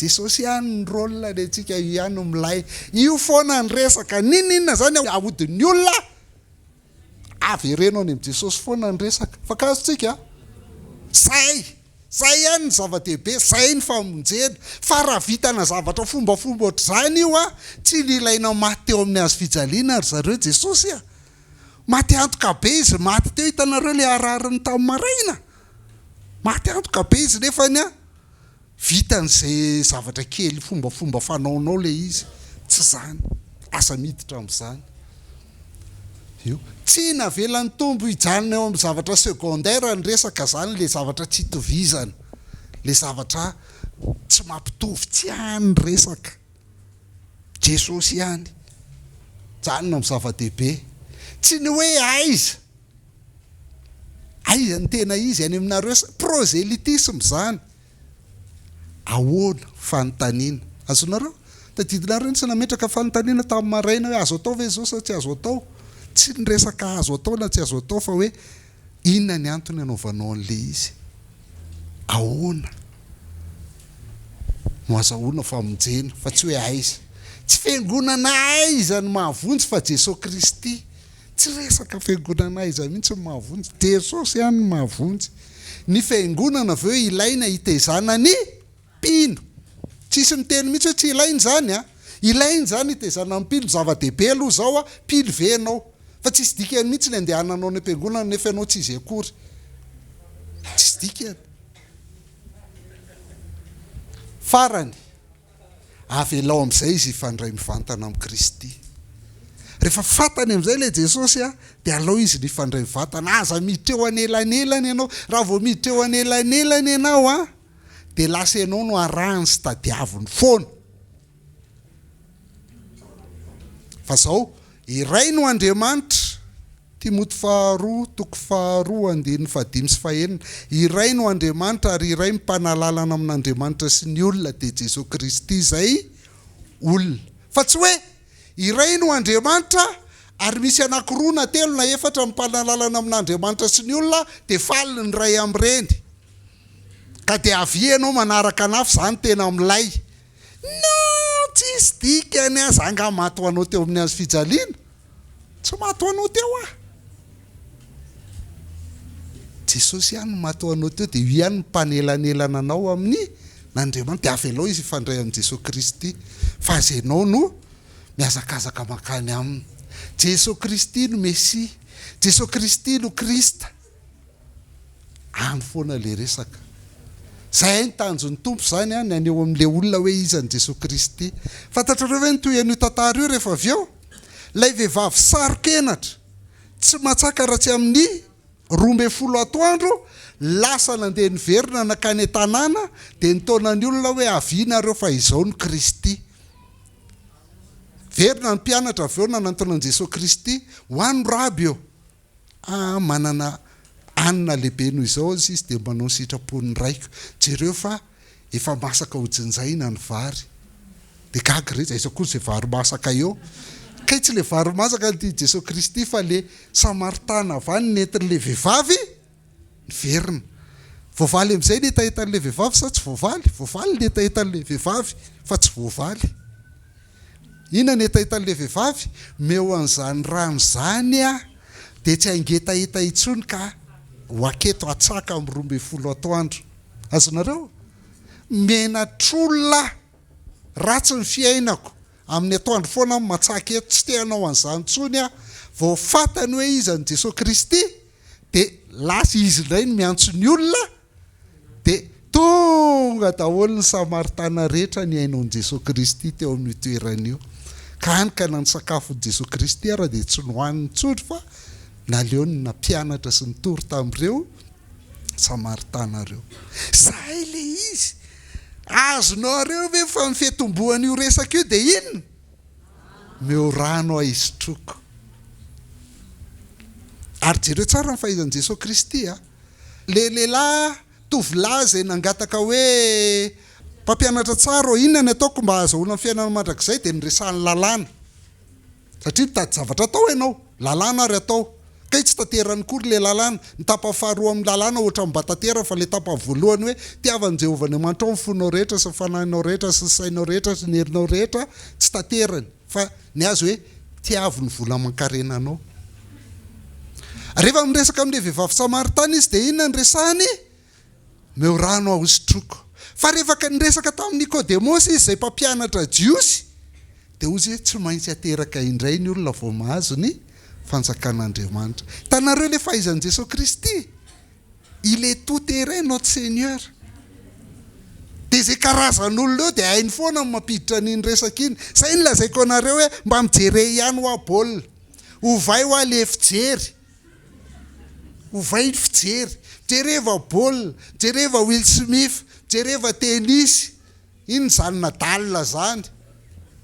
Jesosy ihany ny rôle ny antsika, io ihany no milay. Io foana ny resaka, n'inon'inona izany ahodin'ny olona. Avereno any amin'i Jesosy foana ny resaka. Fankazo tsika a! Zay! Zay ihany ny zava-dehibe, zay ny famonjena. Fa raha vitana zavatra fombafomba ohatr'izany io a, tsy nilaina maty teo amin'ny hazo fijaliana ry zareo Jesosy a! Maty antoka be izy maty teo, hitanareo ilay harariny tamin'ny maraina? Maty antoka be izy nefany a! Vitany izay zavatra kely fombafomba fanaonao ilay izy, tsy izany, aza miditra amin'izany. Io. Tsy navelan'ny Tompo hijanona eo amin'ny zavatra secondaire ny resaka izany, ilay zavatra tsy itovizana, ilay zavatra tsy mampitovy, tsy any ny resaka. Jesosy ihany. Mijanona amin'ny zava-dehibe. Tsy ny hoe aiza. Aiza ny tena izy any aminareo sa prosélytisme izany? Ahoana? Fanontaniana. Azonareo? Tadidinareo ny tsy nametraka fanontaniana tamin'ny maraina hoe azo atao ve izao sa tsy azo atao? Tsy ny resaka azo atao na tsy azo atao fa hoe inona ny antony anaovanao an'ilay izy? Ahoana no azahoana famonjena fa tsy hoe aiza? Tsy fiangonana aiza no mahavonjy fa Jesoa Kristy. Tsy resaka fiangonana aiza mihitsy no mahavonjy, Jesosy ihany no mahavonjy. Ny fiangonana avy eo ilaina hitezana ny mpino. Tsisy miteny mihitsy hoe tsy ilaina izany an! Ilaina izany hitezana ny mpino, zava-dehibe aloha izao an, mpino ve ianao? Fa tsisy dikany mihitsy ny andehananao any am-piangonana nefa ianao tsy izy akory. Tsisy dikany. Farany. Avelao amin'izay izy hifandray mivantana amin'i Kristy. Rehefa fantany amin'izay ilay Jesosy dia alao izy ny hifandray mivantana. Aza miditra eo anelanelany ianao. Raha vao miditra eo anelanelany ianao dia lasa ianao no arahiny sy tadiaviny foana. Fa izao, iray no Andriamanitra, Timoty faharoa toko faharoa andininy fahadimy sy fahenina, Iray no Andriamanitra ary iray mpanalalana amin'Andriamanitra sy ny olona dia Jesoa Kristy izay olona. Fa tsy hoe iray no Andriamanitra ary misy anankiroa na telo na efatra ny mpanalalana amin'Andriamanitra sy ny olona dia faly ny iray amin'ireny ka dia avia ianao manaraka anah fa za no tena milay. Non! Tsisy dikany an! Za nga maty ho anao teo amin'ny hazo fijaliana? Tsy maty ho anao teo aho. Jesosy ihany no maty ho anao teo dia io ihany no mpanelanelana anao amin'ny n'Andriamanitra. Dia avelao izy hifandray amin'i Jesosy Kristy fa aza ianao no mihazakazaka mankany aminy. Jesosy Kristy no Mesia. Jesosy Kristy no Krista. Any foana ilay resaka. Izay ny tanjon'ny Tompo izany an, ny haneho amin'ilay olona hoe iza ny Jesoa Kristy. Fantatrareo ve ny tohin'io tantara io rehefa avy eo? Ilay vehivavy saro-kenatra, tsy matsaka raha tsy amin'ny 12 atoandro, lasa nandeha niverina nankany an-tanàna, dia nitaona ny olona hoe avia nareo fa izao no Kristy. Verina ny mpianatra avy eo nanantona an'i Jesoa Kristy, ho any Raby ô! Ah manana hanina lehibe noho izao aza izy dia manao ny sitrapon'ny raiko. Jereo fa efa masaka ho jinjaina ny vary. Dia gaga re izy, aiza koa izay vary masaka eo? Kay tsy le vary masaka no tian'i Jesoa Kristy fa le Samaritana avy any nentin'le vehivavy niverina. Voavaly amin'izay ny hetahetan'le vehivavy sa tsy voavaly? Voavaly ny hetahetan'le vehivavy fa tsy voavaly. Inona ny hetahetan'ilay vehivavy? Meo an'izany rano izany aho dia tsy hangetaheta intsony ka ho aketo hatsaka amin'ny 12 atoandro. Azonareo? Menatr'olona aho. Ratsy ny fiainako. Amin'ny atoandro foana aho matsaka eto. Tsy te hanao an'izany intsony aho. Vao fantany hoe iza ny Jesoa Kristy dia lasa izy indray no miantso ny olona Dia tonga daholo ny Samaritana rehetra nihaino an'i Jesoa Kristy teo amin'io toerana io. Ka hany ka na ny sakafon'i Jesoa Kristy ara dia tsy nohaniny intsony fa naleony nampianatra sy nitory tamin'ireo Samaritana ireo. Izay ilay izy! Azonareo ve fa ny fiatombohan'io resaka io dia inona? Omeo rano aho hisotroako. Ary jereo tsara ny fahaizan'i Jesoa Kristy a! Ilay lehilahy tovolahy izay nangataka hoe, Mpampianatra tsara ô, inona ny ataoko mba hahazahoana ny fiainana mandrakizay? dia niresahany lalàna. Satria mitady zavatra atao ianao, lalàna ary atao. Kay tsy tanterany akory ilay lalàna. Ny tapany faharoa amin'ny lalàna ohatran'ny mba tanterany fa ilay tapany voalohany hoe, tiava an'i Jehovah Andriamanitrao amin'ny fonao rehetra sy ny fanahinao rehetra sy ny sainao rehetra sy ny herinao rehetra, tsy tanterany. Fa ny azy hoe, tiavo ny vola aman-karenanao. Rehefa miresaka amin'ilay vehivavy samaritana izy dia inona no resahany? Omeo rano aho hosotroiko. Fa rehefa niresaka tamin'i Nikodemosy izy izay mpampianatra jiosy dia hoy izy hoe tsy maintsy ateraka indray ny olona vao mahazo ny fanjakan'Andriamanitra. Hitanareo ilay fahaizan'i Jesoa Kristy? Il est tout terrain notre Seigneur. Dia izay karazan'olona eo dia hainy foana ny mampiditra an'iny resaka iny. Izay no lazaiko anareo hoe mba mijere ihany hoa baolina. Ovay hoa le fijery. Ovay ny fijery. Jereva baolina, jereva Will Smith, jereva tennis. Inona izany Nadal izany?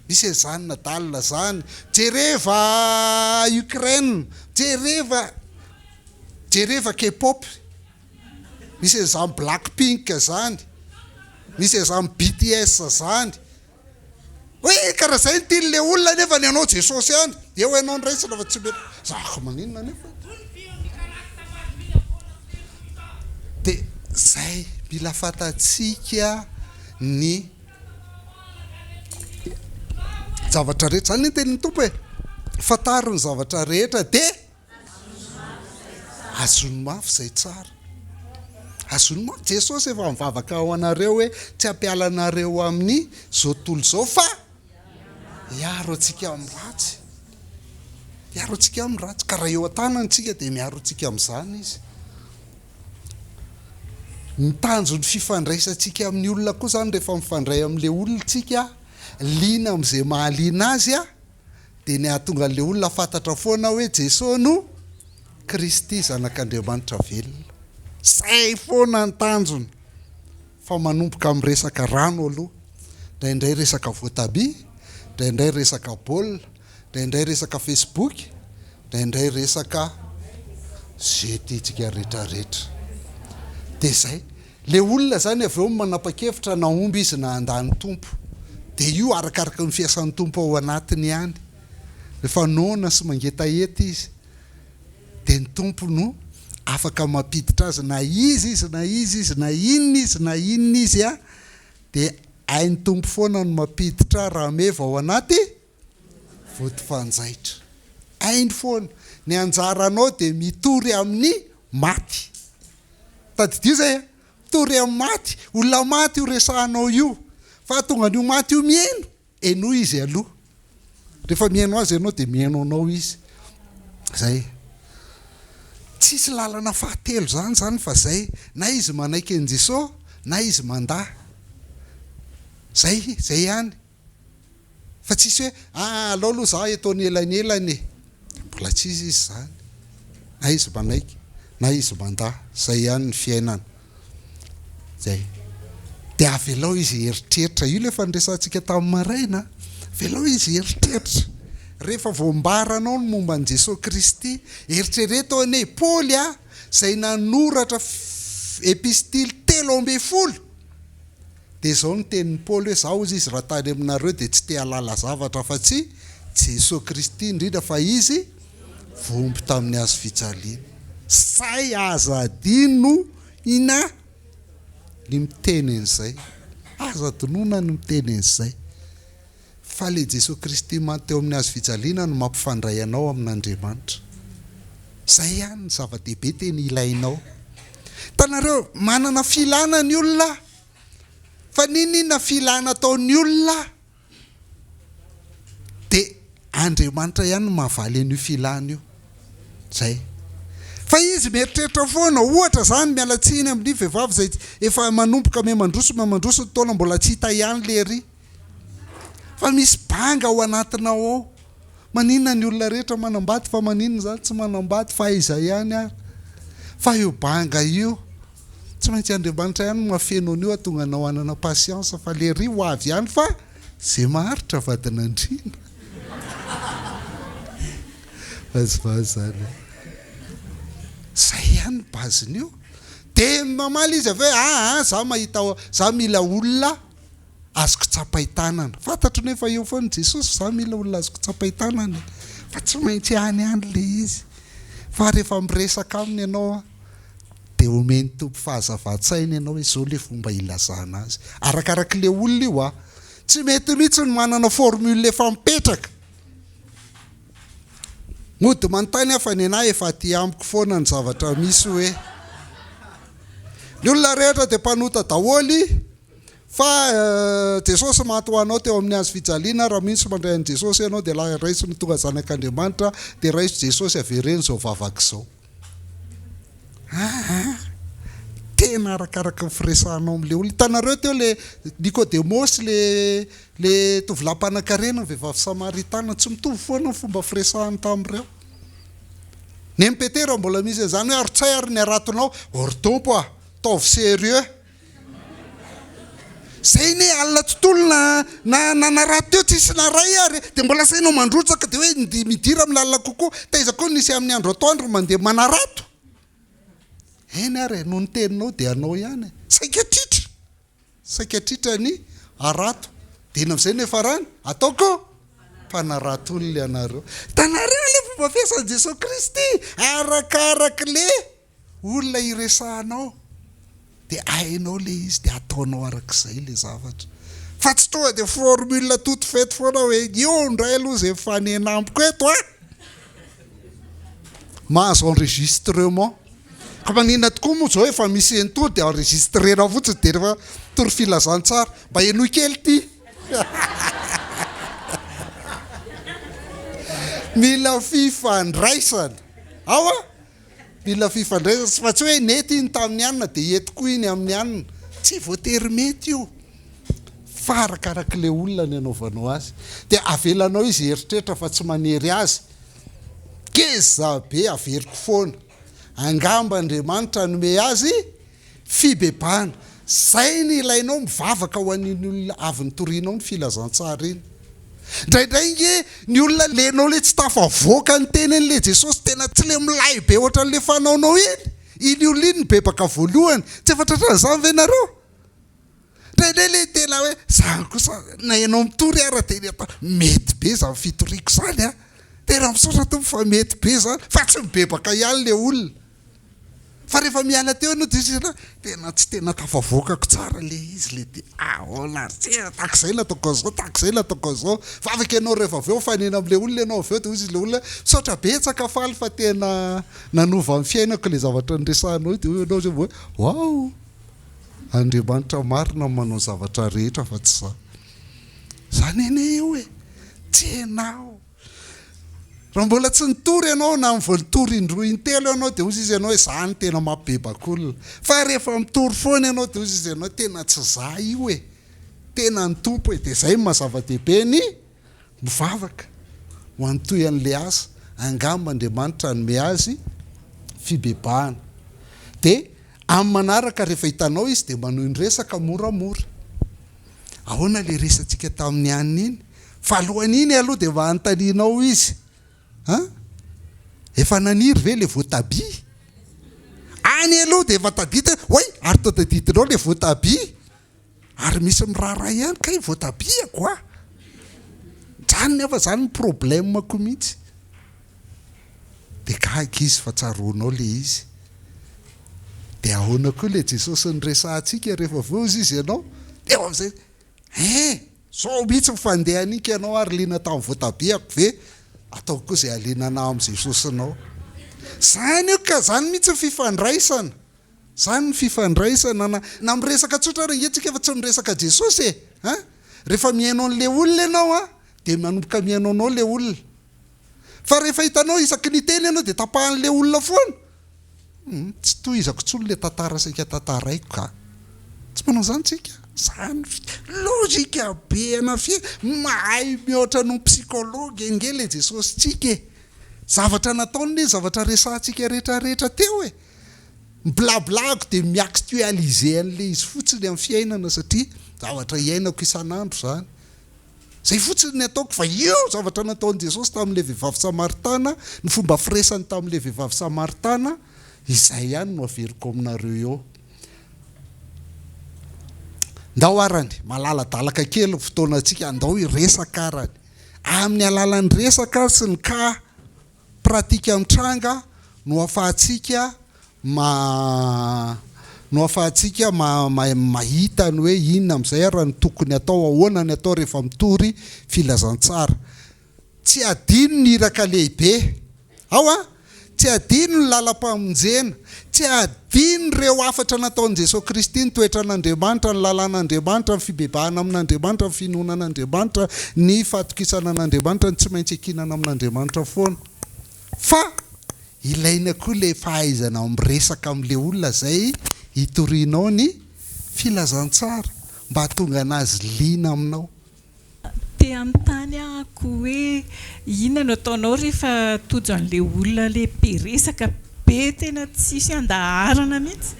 Misy an'izany Nadal izany. Jereva Ukraine, jereva jereva K-pop. Misy an'izany Blackpink izany. Misy an'izany BTS izany. Hoe karaha izay ny tian'ilay olona nefa ny anao Jesosy ihany. Eo ianao no raisina fa tsy mety. Zako maninona nefa? Dia zay, mila fantatsika ny zavatra rehetra. Zany ny tenin'ny Tompo e. Fantaro ny zavatra rehetra dia azony mafy izay tsara. Azony mafy. Jesosy efa mivavaka ho anareo hoe tsy hampiala anareo amin'ny zao tontolo izao fa Hiaro antsika amin'ny ratsy. Hiaro antsika amin'ny ratsy. Ka raha eo an-tanany tsika dia miaro antsika amin'izany izy. Ny tanjon'ny fifandraisantsika amin'ny olona koa izany rehefa mifandray amin'ilay olona tsika, liana amin'izay mahaliana azy, dia ny hahatonga an'ilay olona fantatra foana hoe Jesoa no Kristy Zanak'Andriamanitra velona. Izay foana ny tanjona. Fa manomboka amin'ny resaka rano aloha, indraindray resaka voatabia, indraindray resaka baolina, indraindray resaka facebook, indraindray resaka ze tiantsika retraretra. Dia zay. Le olona zany avy eo manapa-kevitra na homba izy na handà ny Tompo. Dia io arakaraky ny fiasan'ny Tompo ao anatiny ihany. Rehefa noana sy mangetaheta izy. dia ny Tompo no afaka mampiditra azy na iza izy na iza izy na inona izy na inona izy a, dia hain'ny Tompo foana ny mampiditra rameva ao anaty vody fanjaitra. Hainy foana. Ny anjaranao dia mitory amin'ny maty. Tadidio izay a! Mitory amin'ny maty. Olona maty io resahanao io. Fa hahatonga an'io maty io mihaino, Henoy izy aloha. Rehefa mihaino azy ianao dia mihaino anao izy. Zay. Tsisy lalana fahatelo zany zany fa zay. Na izy manaiky an'i Jesoa na izy mandà. Zay, zay ihany. Fa tsisy hoe ah alao aloha za eto anelanelany e. Mbola tsisy izy izany. Na izy manaiky na izy mandà, zay ihany ny fiainana. Zay. Dia avelao izy hieritreritra. Io ilay efa niresahantsika tamin'ny maraina. Avelao izy hieritreritra. Rehefa voambaranao ny momba an'i Jesoa Kristy, eritrereto anie i Paoly a, izay nanoratra epistily 13. Dia izao no tenin'i Paoly hoe, Izaho hozy izy raha tany aminareo dia tsy te hahalala zavatra afa-tsy Jesoa Kristy, indrindra fa Izy voahombo tamin'ny hazo fijaliana. Zay aza adino ina ny miteny an'izay. Aza adinoina ny miteny an'izay. Fa ilay Jesoa Kristy maty teo amin'ny hazo fijaliana no mampifandray anao amin'Andriamanitra. Izay ihany ny zava-dehibe tena ilainao. Hitanareo, manana filana ny olona, fa n'inon'inona filana ataon'ny olona dia Andriamanitra ihany no mahavaly an'io filana io. Izay. Fa izy mieritreritra foana, ohatra izany, miala tsiny amin'ny vehivavy izay efa manomboka miha-mandroso miha-mandroso ny taona mbola tsy hita ihany lery. Fa misy banga ao anatinao ao. Maninona ny olona rehetra manambady fa maninona za tsy manambady fa aiza ihany ary. Fa io banga io, tsy maintsy Andriamanitra ihany no mahafeno an'io hahatonga anao hanana patience fa lery ho avy ihany fa ze maharitra vadin'andriana. Vazivazy zany e. Zay ihany ny base-n'io. Dia mamaly izy avy eo hoe aa za mahita za mila olona azoko tsapain-tanana. Fantatro nefa eo foana Jesosy za mila olona azoko tsapain-tanana e. Fa tsy maintsy any ihany le izy. Fa rehefa miresaka aminy ianao an, dia omen'ny Tompo fahazavan-tsaina ianao hoe zao le fomba ilazana azy. Arakarak'le olona io an. Tsy mety mihitsy ny manana formule efa mipetraka. Mody manontany aho fa nenaha efa aty amiko foana ny zavatra misy hoe ny olona rehetra dia mpanota daholo fa Jesosy maty ho anao teo amin'ny hazo fijaliana, raha mino sy mandray an'i Jesosy ianao dia raiso ny tonga zanak'Andriamanitra dia raiso Jesosy avereno izao vavaka izao. Aa! Tena arakaraky ny firesahanao amin'ilay olona. Hitanareo teo ilay Nikodemosy, ilay ilay tovolahy mpanankarena, ny vehivavy samaritana, tsy mitovy foana ny fomba firesahany tamin'ireo. Nen'i Petera mbola misy an'izany hoe arotsay ary ny haratonao. O ry Tompo a! Ataovy sérieux. Zay anie alina tontolo na na nanarato teo tsisy naray ary e, dia mbola asainao mandrotsaka dia hoe midira amin'ny lalina kokoa, taiza koa nisy amin'ny andro atoandro mandeha manarato? Eny ary e, noho ny teninao dia anao ihany e, saika tritra, saika tritra ny harato, dia inona amin'izay no hiafarany? Ataoko mpanarato olona ianareo. Hitanareo ilay fomba fiasan'i Jesoa Kristy, arakarak'le olona iresahanao dia hainao le izy dia ataonao arak'izay le zavatra fa tsy tonga dia formule toute faite foana hoe io indray aloha izay mifanena amiko eto a! Mahazo enregistrement ka maninona tokoa moa izao efa misy ento dia enregistrena fotsiny dia rehefa tory filazantsara mba henoy kely ity mila fifandraisana ao a! Mila fifandraisana fa tsy hoe nety iny tamin'ny anona dia hety koa iny amin'ny anona. Tsy voatery mety io fa arakarak'ilay olona ny anaovanao azy. Dia avelanao izy hieritreritra fa tsy manery azy. Ngeza be averiko foana. Angamba Andriamanitra hanome azy Fibebahana. Zay ny ilainao mivavaka ho an'iny olona avy nitorianao ny filazantsara iny. Indraindray nge ny olona lenao le tsy tafavoaka ny teny an'le Jesosy tena tsy le milay be ohatran'le fanaonao iny, iny olona iny nibebaka voalohany. Tsy efa tratran'izany ve nareo? Indraindray le tena hoe zany kosa na ianao mitory ara dia mety be zany fitoriako zany a! Tena misaotra Tompo fa mety be zany, fa tsy mibebaka ihany le olona. Fa rehefa miala teo ianao dia izy tena tsy tena tafavoakako tsara le izy le dia ahoana ary tsy tahaka izay no ataoko an'izao, tahaka izay no ataoko an'izao. Fa afaka ianao rehefa avy eo mifanena amin'ilay olona ianao avy eo dia hoy izy ilay olona misaotra betsaka faly fa tena nanova ny fiainako ilay zavatra niresahanao io dia hoy ianao izay hoe waouh! Andriamanitra marina no manao ny zavatra rehetra fa tsy za. Izany anie io e! Tsy ianao. Raha mbola tsy nitory ianao na vao nitory indroa intelo ianao dia hozy izy ianao hoe za no tena mampibebaka olona. Fa rehefa mitory foana ianao dia hozy izy ianao tena tsy za io e! Tena ny Tompo e! Dia izay no maha zava-dehibe ny mivavaka ho an'ny toy an'ilay asa. Angamba Andriamanitra hanome azy fibebahana. Dia amin'ny manaraka rehefa hitanao izy dia manohy ny resaka moramora. Ahoana ilay resatsika tamin'ny anona iny? Fa alohan'iny aloha dia mba anontanianao izy an! Efa naniry ve ilay voatabia? Any aloha dia efa tadidy hoe oay! Ary toa tadidinao ilay voatabia? Ary misy miraharaha ihany kay voatabiako a! Zany nefa zany ny problème-ko mihitsy. Dia gaga izy fa tsaroanao ilay izy. Dia ahoana koa ilay Jesosy niresahantsika rehefa avy eo hozy izy ianao? Teo amin'izay, hein! Zao mihitsy ny fandehan'ika ianao ary liana tamin'ny voatabiako ve? Ataoko koa izay haliana anah amin'i Jesosinao. Zany io ka, zany mihitsy ny fifandraisana. Zany ny fifandraisana na na miresaka tsotra ary ange tsika fa tsy miresaka Jesosy e! An! Rehefa mihaino an'le olona ianao an, dia manomboka mihaino anao le olona. Fa rehefa hitanao isaky ny hiteny ianao dia tapahan'le olona foana. Hum, tsy tohizako intsony le tantara saika tantaraiko ka. Tsy manao izany tsika. Zany logique be ana fia, mahay mihoatra noho ny psychologue ange le Jesosy tsika e. Zavatra nataony ne zavatra resahantsika rehetra rehetra teo e. Ny blabla-ko dia mi-actualiser an'le izy fotsiny amin'ny fiainana satria zavatra iainako isan'andro izany. Izay fotsiny ny ataoko fa io zavatra nataon'i Jesosy tamin'ilay vehivavy samaritana, ny fomba firesany tamin'ilay vehivavy samaritana, izay ihany no averiko aminareo eo. Ndao arany, malaladalaka kely ny fotoanantsika, andao hiresaka arany. Amin'ny alalan'ny resaka sy ny cas pratique mitranga no afahantsika ma no afahantsika ma mahita ny hoe inona amin'izay ary no tokony atao, ahoana ny atao rehefa mitory filazantsara. Tsy adino ny iraka lehibe. Ao an! Tsy adino ny lalam-pamonjena, tsy adino ireo hafatra nataon'i Jesoa Kristy, ny toetran'Andriamanitra, ny lalàn'Andriamanitra, ny fibebahana amin'Andriamanitra, ny finoana an'Andriamanitra, ny fahatokisana an'Andriamanitra, ny tsy maintsy iankinana amin'Andriamanitra foana. Fa ilaina koa ilay fahaizana miresaka amin'ilay olona izay itorianao ny filazantsara mba hahatonga an'azy liana aminao. Te hanontany ahako hoe inona no ataonao rehefa tojo an'ilay olona ilay be resaka be tena tsisy andaharana mihitsy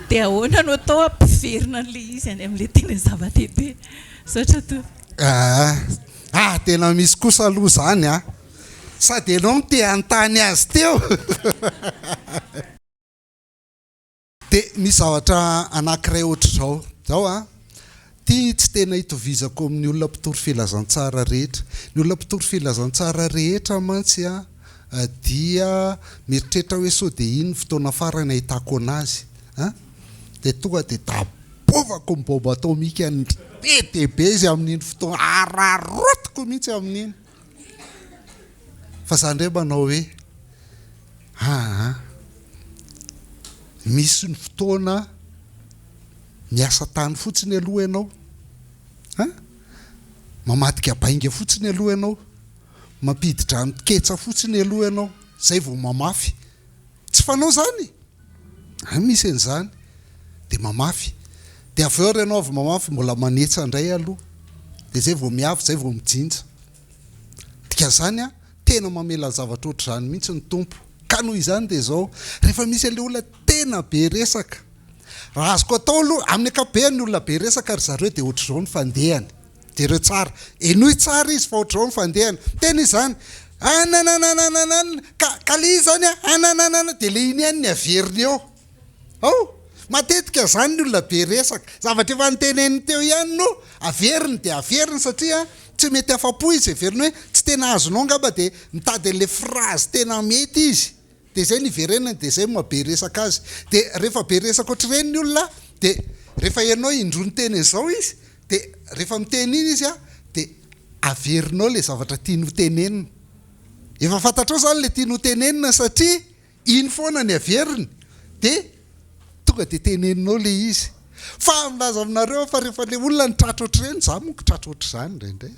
dia ahoana no atao hampiverina an'ilay izy any amin'ilay tena zava-dehibe? Misaotra tompoko. Ah ah tena misy kosa aloha izany an! Sady ianao no te hanontany azy teo. Dia misy zavatra anankiray ohatr'izao, izao an, ity tsy tena itovizako amin'ny olona mpitory filazantsara rehetra. Ny olona mpitory filazantsara rehetra mantsy an, dia mieritreritra hoe sao dia iny ny fotoana farany ahitako an'azy an, dia tonga dia dabovako ny bombe atomika be dia be izy amin'iny fotoana, araraotiko mihitsy amin'iny. Fa za ndray manao hoe aa misy ny fotoana miasa tany fotsiny aloha ianao an, mamadika bainga fotsiny aloha ianao, mampidi-drano ketsa fotsiny aloha ianao zay vao mamafy, tsy fanao zany e! Any misy an'izany dia mamafy, dia avy eo ary ianao avy mamafy mbola manetsa indray aloha dia zay vao miavy zay vao mijinja. Dikan'izany an, tena mamela zavatra ohatr'izany mihitsy ny Tompo. Ka noho izany dia izao, rehefa misy an'ilay olona tena be resaka, raha azoko atao aloha, amin'ny ankapobeny ny olona be resaka ry zareo dia ohatr'izao ny fandehany. Jereo tsara, henoy tsara izy fa ohatr'izao ny fandehany. Miteny izy izany, ananananananan, ka, ka ilay izy izany an, anananana, dia ilay iny ihany ny averiny eo. Ao! Matetika izany ny olona be resaka. Zavatra efa noteneniny teo ihany no averiny dia averiny satria tsy mety afa-po izy, heveriny hoe tsy tena azonao angamba dia mitady an'ilay phrase tena mety izy. Dia izay no iverenany dia izay no maha be resaka azy. Dia rehefa be resaka ohatr'ireny ny olona dia rehefa ianao indroa niteny an'izao izy dia rehefa miteny iny izy dia averinao ilay zavatra tiany ho tenenina. Efa fantatrao izany ilay tiany ho tenenina satria Iny foana ny averiny dia tonga dia teneninao ilay izy. Fa milaza aminareo aho fa rehefa ilay olona no tratra ohatr'ireny, izaho manko tratra ohatr'izany indraindray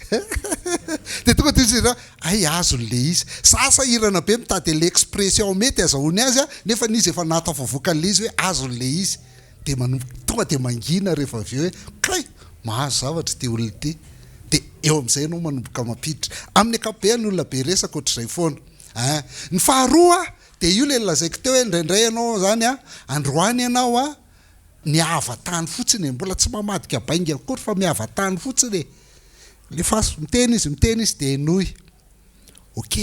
dia tonga dia izy hay azony ilay izy. Za sahirana be mitady an'ilay expression mety azahoany azy nefa izy efa nahatafavoaka an'ilay izy hoe azony ilay izy. Dia manomboka tonga dia mangina rehefa avy eo hoe kay mahazo zavatra ity olona ity. Dia eo amin'izay ianao manomboka mampiditra. Amin'ny ankapobeny ny olona be resaka ohatr'izay foana. Ein. Ny faharoa dia io ilay nolazaiko teo hoe indraindray ianao izany an, androany ianao an, miava tany fotsiny e, mbola tsy mamadika bainga akory fa miava tany fotsiny e. Alefaso, miteny izy, miteny izy dia henoy. Ok.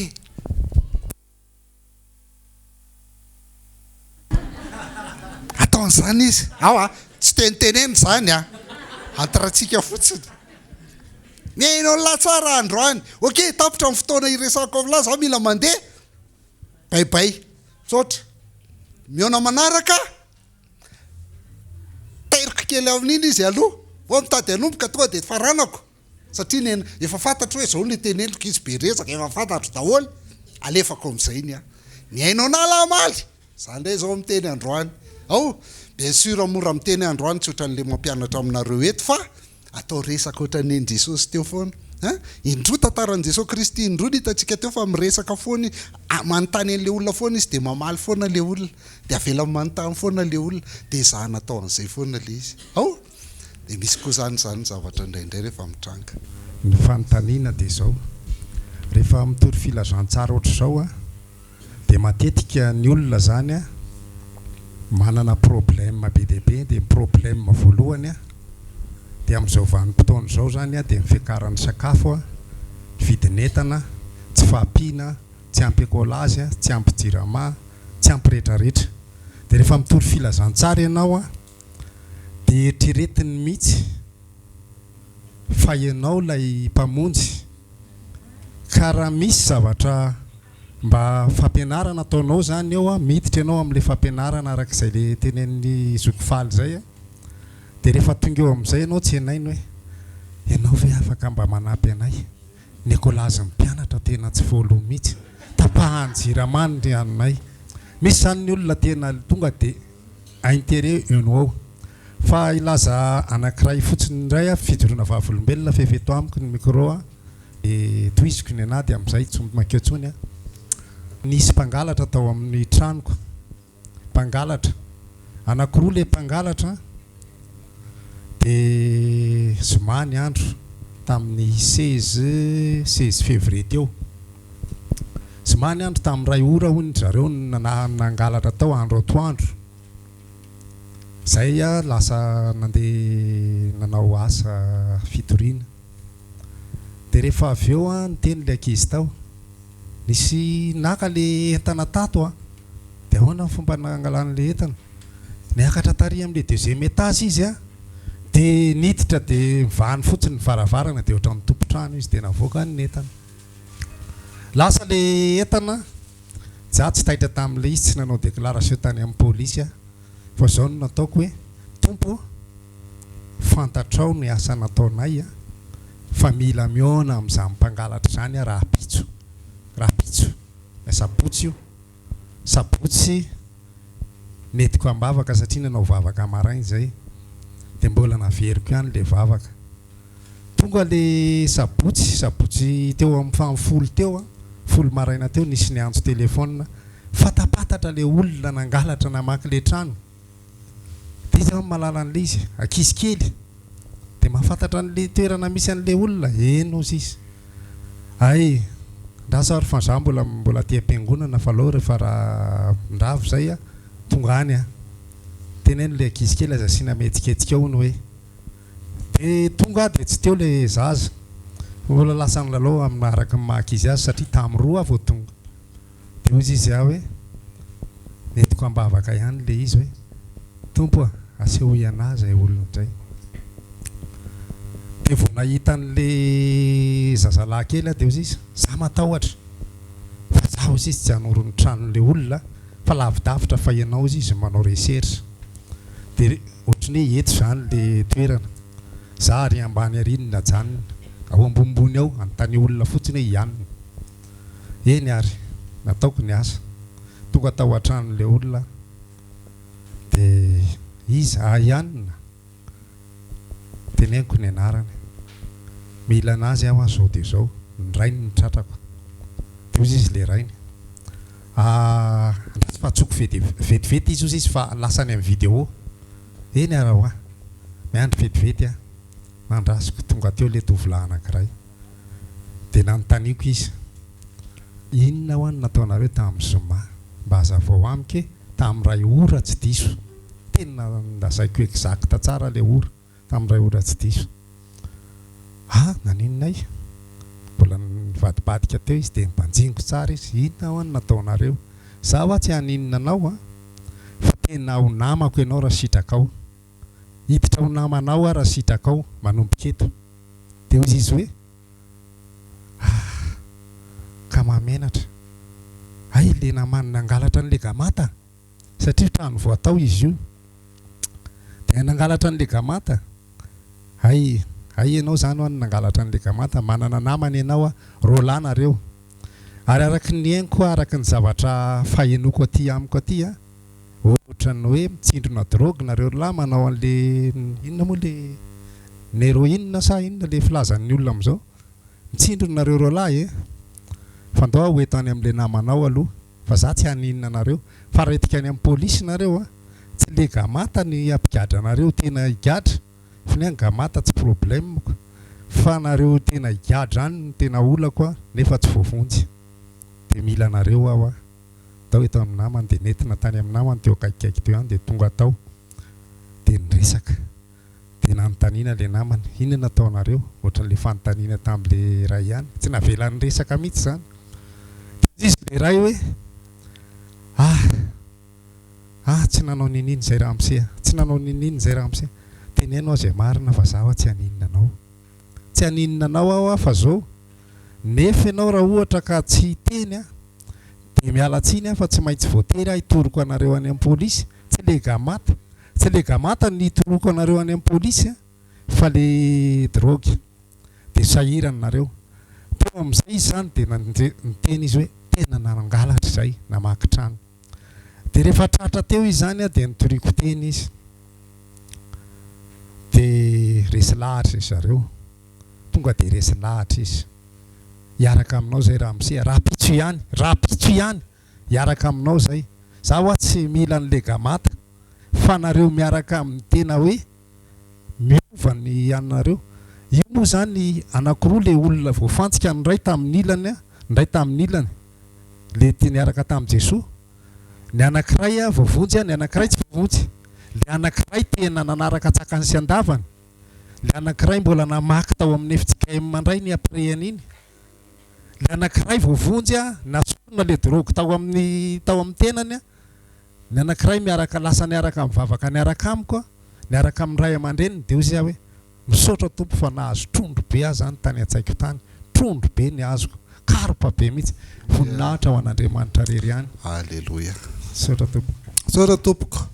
Ataon'izany izy. Ao a, tsy tenitenena izany a. Entre antsika fotsiny. Mihaino an'lah tsara androany. Ok, tapitra ny fotoana hiresahako amin'lah, za mila mandeha. Bye bye. Misaotra. Mihaona manaraka. Tairiko kely amin'iny izy aloha. Vao mitady hanomboka tonga dia faranako. Satria nena efa fantatro hoe zao no teneniko izy be resaka efa fantatro daholo alefako amizay ny ahy. Mihaino anah lah omaly! Za ndray zao miteny androany. Ao! Bien sûr mora miteny androany tsy otran'le mampianatra aminareo eto fa atao resaka otran'ny nen'i Jesosy teo foana an! Indroa tantaran'i Jesosy Kristy indroa no hitantsika teo fa miresaka foana izy, manontany an'le olona foana izy de mamaly foana le olona, de avelany manontany foana le olona, de ezahana atao an'izay foana le izy. Ao! Dia misy koa izany izany zavatra indraindray rehefa mitranga. Ny fanontaniana dia izao, rehefa mitory filazantsara ohatr'izao an, dia matetika ny olona izany an, manana problème be dia be, dia ny problème voalohany an, dia amin'izao vanim-potoana izao izany an, dia ny fiakaran'ny sakafo an, ny vidin'entana, tsy fahampiana, tsy ampy écolage, tsy ampy jirama, tsy ampy retraretra. Dia rehefa mitory filazantsara ianao an, Dia eritreretiny mihitsy fa ianao ilay Mpamonjy. Ka raha misy zavatra mba fampianarana ataonao izany eo, miditra ianao amin'ilay fampianarana araka izay ilay tenenin'i Zoky Faly izay, dia rehefa tonga eo amin'izay ianao tsenainy hoe, ianao ve afaka mba manampy anay? Ny ekolazin'ny mpianatra tena tsy voaloa mihitsy. Tapahana. Tapahan'ny jirama ny anay. Misy izany ny olona tena tonga dia intérêt eo no ao. Fa hilaza anankiray fotsiny indray aho, fijoroana vavolombelona f'efa eto amiko ny micro a, dia tohiziko ny anah dia amin'izay tsy mankeo intsony aho. Nisy mpangalatra tao amin'ny tranoko. Mpangalatra. Anankiroa ilay mpangalatra an, dia zoma ny andro tamin'ny seize, seize février teo. Zoma ny andro tamin'ny iray ora hono ry zareo no nangalatra tao andro atoandro. Zay aho lasa nandeha nanao asa fitoriana. Dia rehefa avy eo an, niteny ilay ankizy tao, nisy naka ilay entana tato an. Dia ahoana ny fomba nangalany ilay entana? Niakatra tary amin'ilay deuxième étage izy an, dia niditra dia nivahany fotsiny ny varavarana dia ohatran'ny tompon-trano izy dia navoakany ny entana. Lasa ilay entana, za tsy taitra tamin'ilay izy, tsy nanao déclaration tany amin'ny polisy aho, fa izao no nataoko hoe, Tompo ô, fantatrao ny asa nataonay an, fa mila mihaona amin'izany mpangalatra izany aho rahampitso, rahampitso, ny asabotsy io. Sabotsy nentiko am-bavaka satria nanao vavaka maraina izay dia mbola naveriko ihany ilay vavaka. Tonga ilay sabotsy, sabotsy teo amin'ny faha folo teo, folo maraina teo nisy niantso téléphone, fatapatatra ilay olona nangalatra namaky ilay trano. Dia iza no mahalala an'ilay izy? Ankizy kely. Dia mahafantatra an'ilay toerana misy an'ilay olona? Eny hozy izy. Hay, andraso ary fa za mbola mbola aty am-piangonana fa aleo rehefa raha mirava izay aho, tonga any aho. Teneno ilay ankizy kely aza asiana mihetsiketsika hono hoe. Dia tonga aho dia tsy teo ilay zaza. Mbola lasa nilalao amin'ny araka ny maha ankizy azy satria tamin'ny roa aho vao tonga. Dia hoy izy ahy hoe, nentiko am-bavaka ihany ilay izy hoe, Tompo a, asehoy an'ahy izay olona indray. Dia vao nahita an'ilay zazalahy kely aho dia hoy izy, za matahotra, fa za hoy izy tsy hanoro ny tranon'ilay olona fa lavidavitra fa ianao hoy izy manao recherche. Dia ohatran'ny hoe eto izany ilay toerana, za ary ambany ary no najanona, ao ambonimbony ao, anontania olona fotsiny hoe i anona. Eny ary, nataoko ny asa. Tonga tao an-tranon'ilay olona aho. Dia iza? Ahy ihany na? Teneniko ny anarany. Mila an'azy aho izao dia izao. Ny rainy no tratrako. Dia hoy izy ilay rainy. Ah, andraso fa antsoiko vetivety izy hozy izy fa lasa any amin'ny vidéo. Eny ary hoa. Miandry vetivety aho. Nandrasiko tonga teo ilay tovolahy anankiray. Dia nanontaniako izy, Inona hoa no nataonareo tamin'ny zoma? Mba hazavao amiko e! Tamin'ny iray ora tsy diso. Tena lazaiko exact tsara ilay ora, tamin'ny iray ora tsy diso. Ah, naninona ay? Mbola nivadibadika teo izy dia nibanjiniko tsara izy, Inona hoa no nataonareo? Za hoa tsy haninona anao an! Fa tena ho namako ianao raha sitrakao. Hiditra ho namanao aho raha sitrakao, manomboka eto. Dia hoy izy hoe, Ah, ka mahamenatra. Hay ilay namany nangalatra an'i Legamata, satria trano vao atao izy io. Dia nangalatra an'i Legamata. Hay, hay ianao izany ho'a no nangalatra an'i Legamata, manana namana ianao, roalahy nareo. Ary araka ny henoko, araka ny zavatra fahenoko aty amiko aty, Ohatran'ny hoe mitsindrona drogue nareo ry lahy manao an'le inona moa le n'héroïne sa inona le filazan'ny olona amin'izao? Mitsindrona nareo roalahy e! Fa ndao aho eto any amin'le namanao aloha fa za tsy haninona anareo fa raha entika any amin'ny polisy nareo a! Tsy le gamata ny hampigadra anareo tena higadra fa ny ahy ny gamata tsy problème-ko fa nareo tena higadra any no tena olako a! Nefa tsy voavonjy dia mila anareo aho a! tao eto amin'ny namany dia nentina tany amin'ny namany teo akaikikaiky teo ihany dia tonga tao dia niresaka dia nanontaniana ilay namany inona no ataonareo ohatran'ilay fanontaniana tamin'ilay iray ihany tsy navela niresaka mihitsy izany dia izy ilay iray hoe ah ah tsy nanao niniana izay ramose ah tsy nanao niniana izay ramose teneno aho izay marina fa zaho tsy haninona anao tsy haninona anao aho ah fa zao nefa ianao raha ohatra ka tsy hiteny ah Dia miala tsiny aho fa tsy maintsy voatery aho hitoroko anareo any amin'ny polisy, tsy le gamata, tsy le gamata ny hitoroko anareo any amin'ny polisy fa le drogue. Dia sahirana nareo. Teo amin'izay izy izany dia niteny izy hoe. Tena nangalatra izay, namaky trano. Dia rehefa tratra teo izy izany dia nitoriako teny izy. Dia resy lahatra ry zareo. Tonga dia resy lahatra izy. Hiaraka aminao izay ramose, rahampitso ihany, rahampitso ihany hiaraka aminao izay. Za hoa tsy mila an'i Legamata fa nareo miaraka aminy tena hoe miova ny anareo. Io moa izany anakiroa le olona voafantsika ny iray tamin'ny ilany ny iray tamin'ny ilany le niaraka tamin'i Jesoa. Ny anakiray voavonjy ny anakiray tsy voavonjy. Le anakiray tena nanaraka antsakany sy andavany. Le anakiray mbola namaky tao amin'ny fjkm indray ny après an'iny. Le anakiray voavonjy nasorina le drogue tao amin'ny tao amin'ny tenany. Ny anakiray miaraka lasa niaraka mivavaka niaraka amiko niaraka amin'ny ray aman-dreniny dia hoy aho hoe misaotra Tompo fa nahazo trondro be aho zany tany an-tsaiko tany, trondro be ny azoko, karpa be mihitsy, voninahitra ho an'Andriamanitra rery ihany. Aleloia. Misaotra Tompoko. Misaotra tompoko.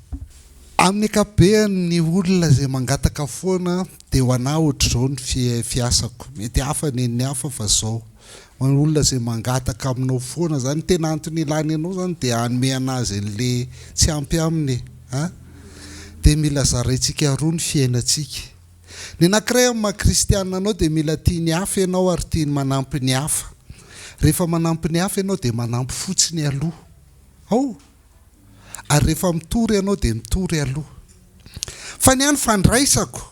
Amin'ny ankapobeany ny olona izay mangataka foana dia ho anah ohatr'izao ny fiasako, mety hafa nen'ny hafa fa zao. Ho an'ny olona izay mangataka aminao foana zany, ny tena antony ilany anao zany dia hanome anazy an'le tsy ampy aminy e! A! Dia mila zaraintsika roa ny fiainantsika. Ny anankiray amin'ny maha kristianina anao dia mila tia ny hafa ianao ary tia ny manampy ny hafa. Rehefa manampy ny hafa ianao dia manampy fotsiny aloha. Ao! Ary rehefa mitory ianao dia mitory aloha. Fa ny ahy ny fandraisako,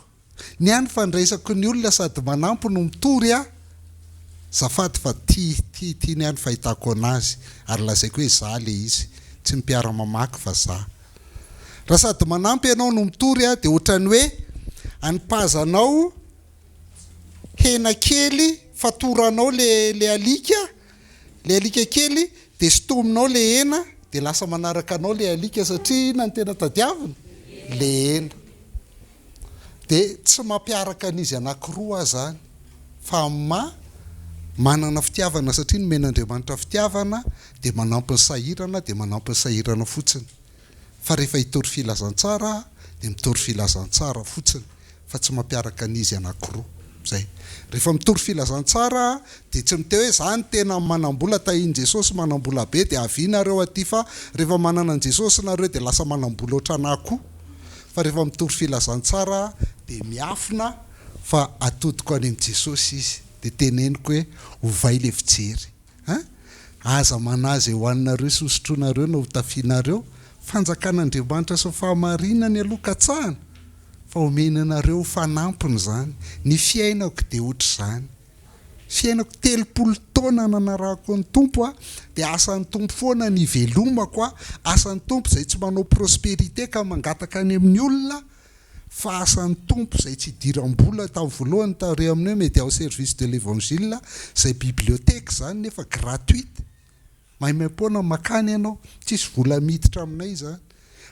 ny ahy ny fandraisako ny olona sady manampy no mitory aho, zafady fa ty, ty, ty ny ahy ny fahitako anazy, ary lazaiko hoe za le izy, tsy ny mpiara-mamaky fa za. Raha sady manampy ianao no mitory aho dia ohatran'ny hoe anipazanao hena kely fatoranao le le alika, le alika kely dia sintominao le hena dia lasa manaraka anao le alika satria inona no tena tadiaviny? Le hena. Dia tsy mampiaraka an'izy anankiroa aho izany fa amin'ny maha manana fitiavana satria nomen'Andriamanitra fitiavana dia manampy ny sahirana dia manampy ny sahirana fotsiny fa rehefa hitory filazantsara aho dia mitory filazantsara fotsiny fa tsy mampiaraka an'izy anankiroa. Zay. Rehefa mitory filazantsara aho dia tsy miteny hoe za no tena manambola tahin'i Jesosy manambola be dia avia nareo aty fa rehefa manana an'i Jesosy nareo dia lasa manambola ohatran'ahy koa. Fa rehefa mitory filazantsara aho dia miafina fa atodiko any amin'i Jesosy izy dia teneniko hoe ovay le fijery. Hein? Aza manahy izay hohaninareo sy hosotroinareo na hotafianareo, fanjakan'Andriamanitra sy ny fahamarinany aloha katsahana, fa omeny anareo ho fanampiny izany. Ny fiainako dia ohatr'izany. Fiainako 30 taona nanarahako ny Tompo a, dia asan'ny Tompo foana ny ivelomako a, asan'ny Tompo izay tsy manao prospérité ka mangataka any amin'ny olona, Fa asan'ny Tompo izay tsy idiram-bola tamin'ny voalohany tary amin'ny hoe Media au service de l'Evangile izay bibliothèque izany nefa gratuite, maimaimpoana makany ianao, tsisy vola miditra aminay izany.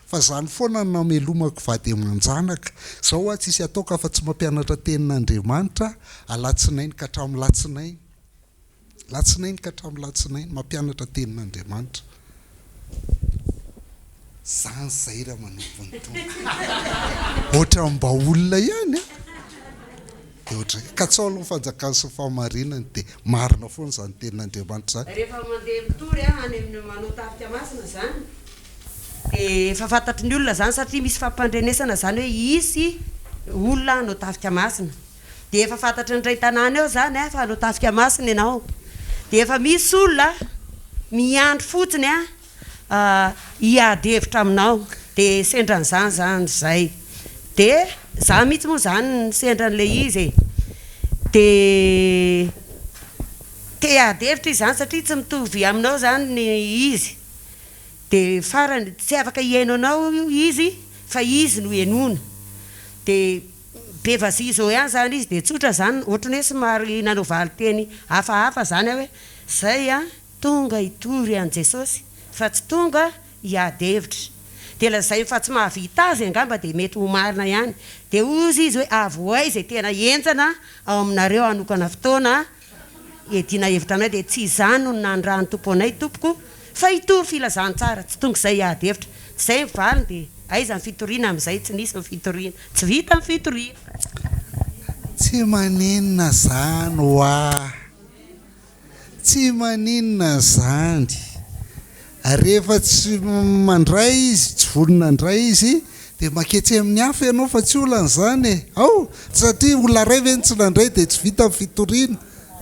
Fa izany foana no namelomako vady aman-janaka. Izao aho tsisy ataoko afa-tsy mampianatra tenin'Andriamanitra alatsinainy ka hatramin'ny latsinainy. Latsinainy ka hatramin'ny latsinainy, mampianatra tenin'Andriamanitra. Zany zay raha manompo ny Tompo. Ohatran'ny mba olona ihany an! Dia ohatran'ny, katsao aloha ny fanjakany sy ny fahamarinany dia marina foana izany tenin'Andriamanitra izany. Rehefa mandeha mitory aho any amin'ny manao tafika masina izany dia efa fantatry ny olona izany satria misy fampandrenesana izany hoe hisy olona hanao tafika masina. Dia efa fantatry ny iray tanàna eo izany fa hanao tafika masina ianao. Dia efa misy olona miandry fotsiny hiady hevitra aminao. Dia sendra an'izany izany izay. Dia izaho mihitsy moa izany no sendra an'ilay izy e. Dia te hiady hevitra izy izany satria tsy mitovy aminao izany ny izy. Dia farany tsy afaka hihaino anao izy fa izy no henoina. Dia. Be vaziha izao ihany zany izy dia tsotra zany ohatran'ny hoe somary nanao valinteny hafahafa zany aho hoe zay an tonga hitory an'i Jesosy fa tsy tonga hiady hevitra. Dia lazainy fa tsy mahavita azy angamba dia mety ho marina ihany. Dia hozy izy hoe avohay izay tena henjana ao aminareo hanokana fotoana Hiadiana hevitra anay dia tsy izany no nanirahan'ny Tompo anay tompoko fa hitory filazantsara, tsy tonga izay hiady hevitra, tsy izay ny valiny dia aiza ny fitoriana amin'izay, tsy nisy ny fitoriana, tsy vita ny fitoriana. Tsy maninona zany hoa! Tsy maninona zany. Rehefa tsy mandray izy, tsy vonona handray izy, dia maketsy amin'ny hafa ianao fa tsy olana izany e! Ao! Satria olona iray ve no tsy nandray dia tsy vita ny fitoriana?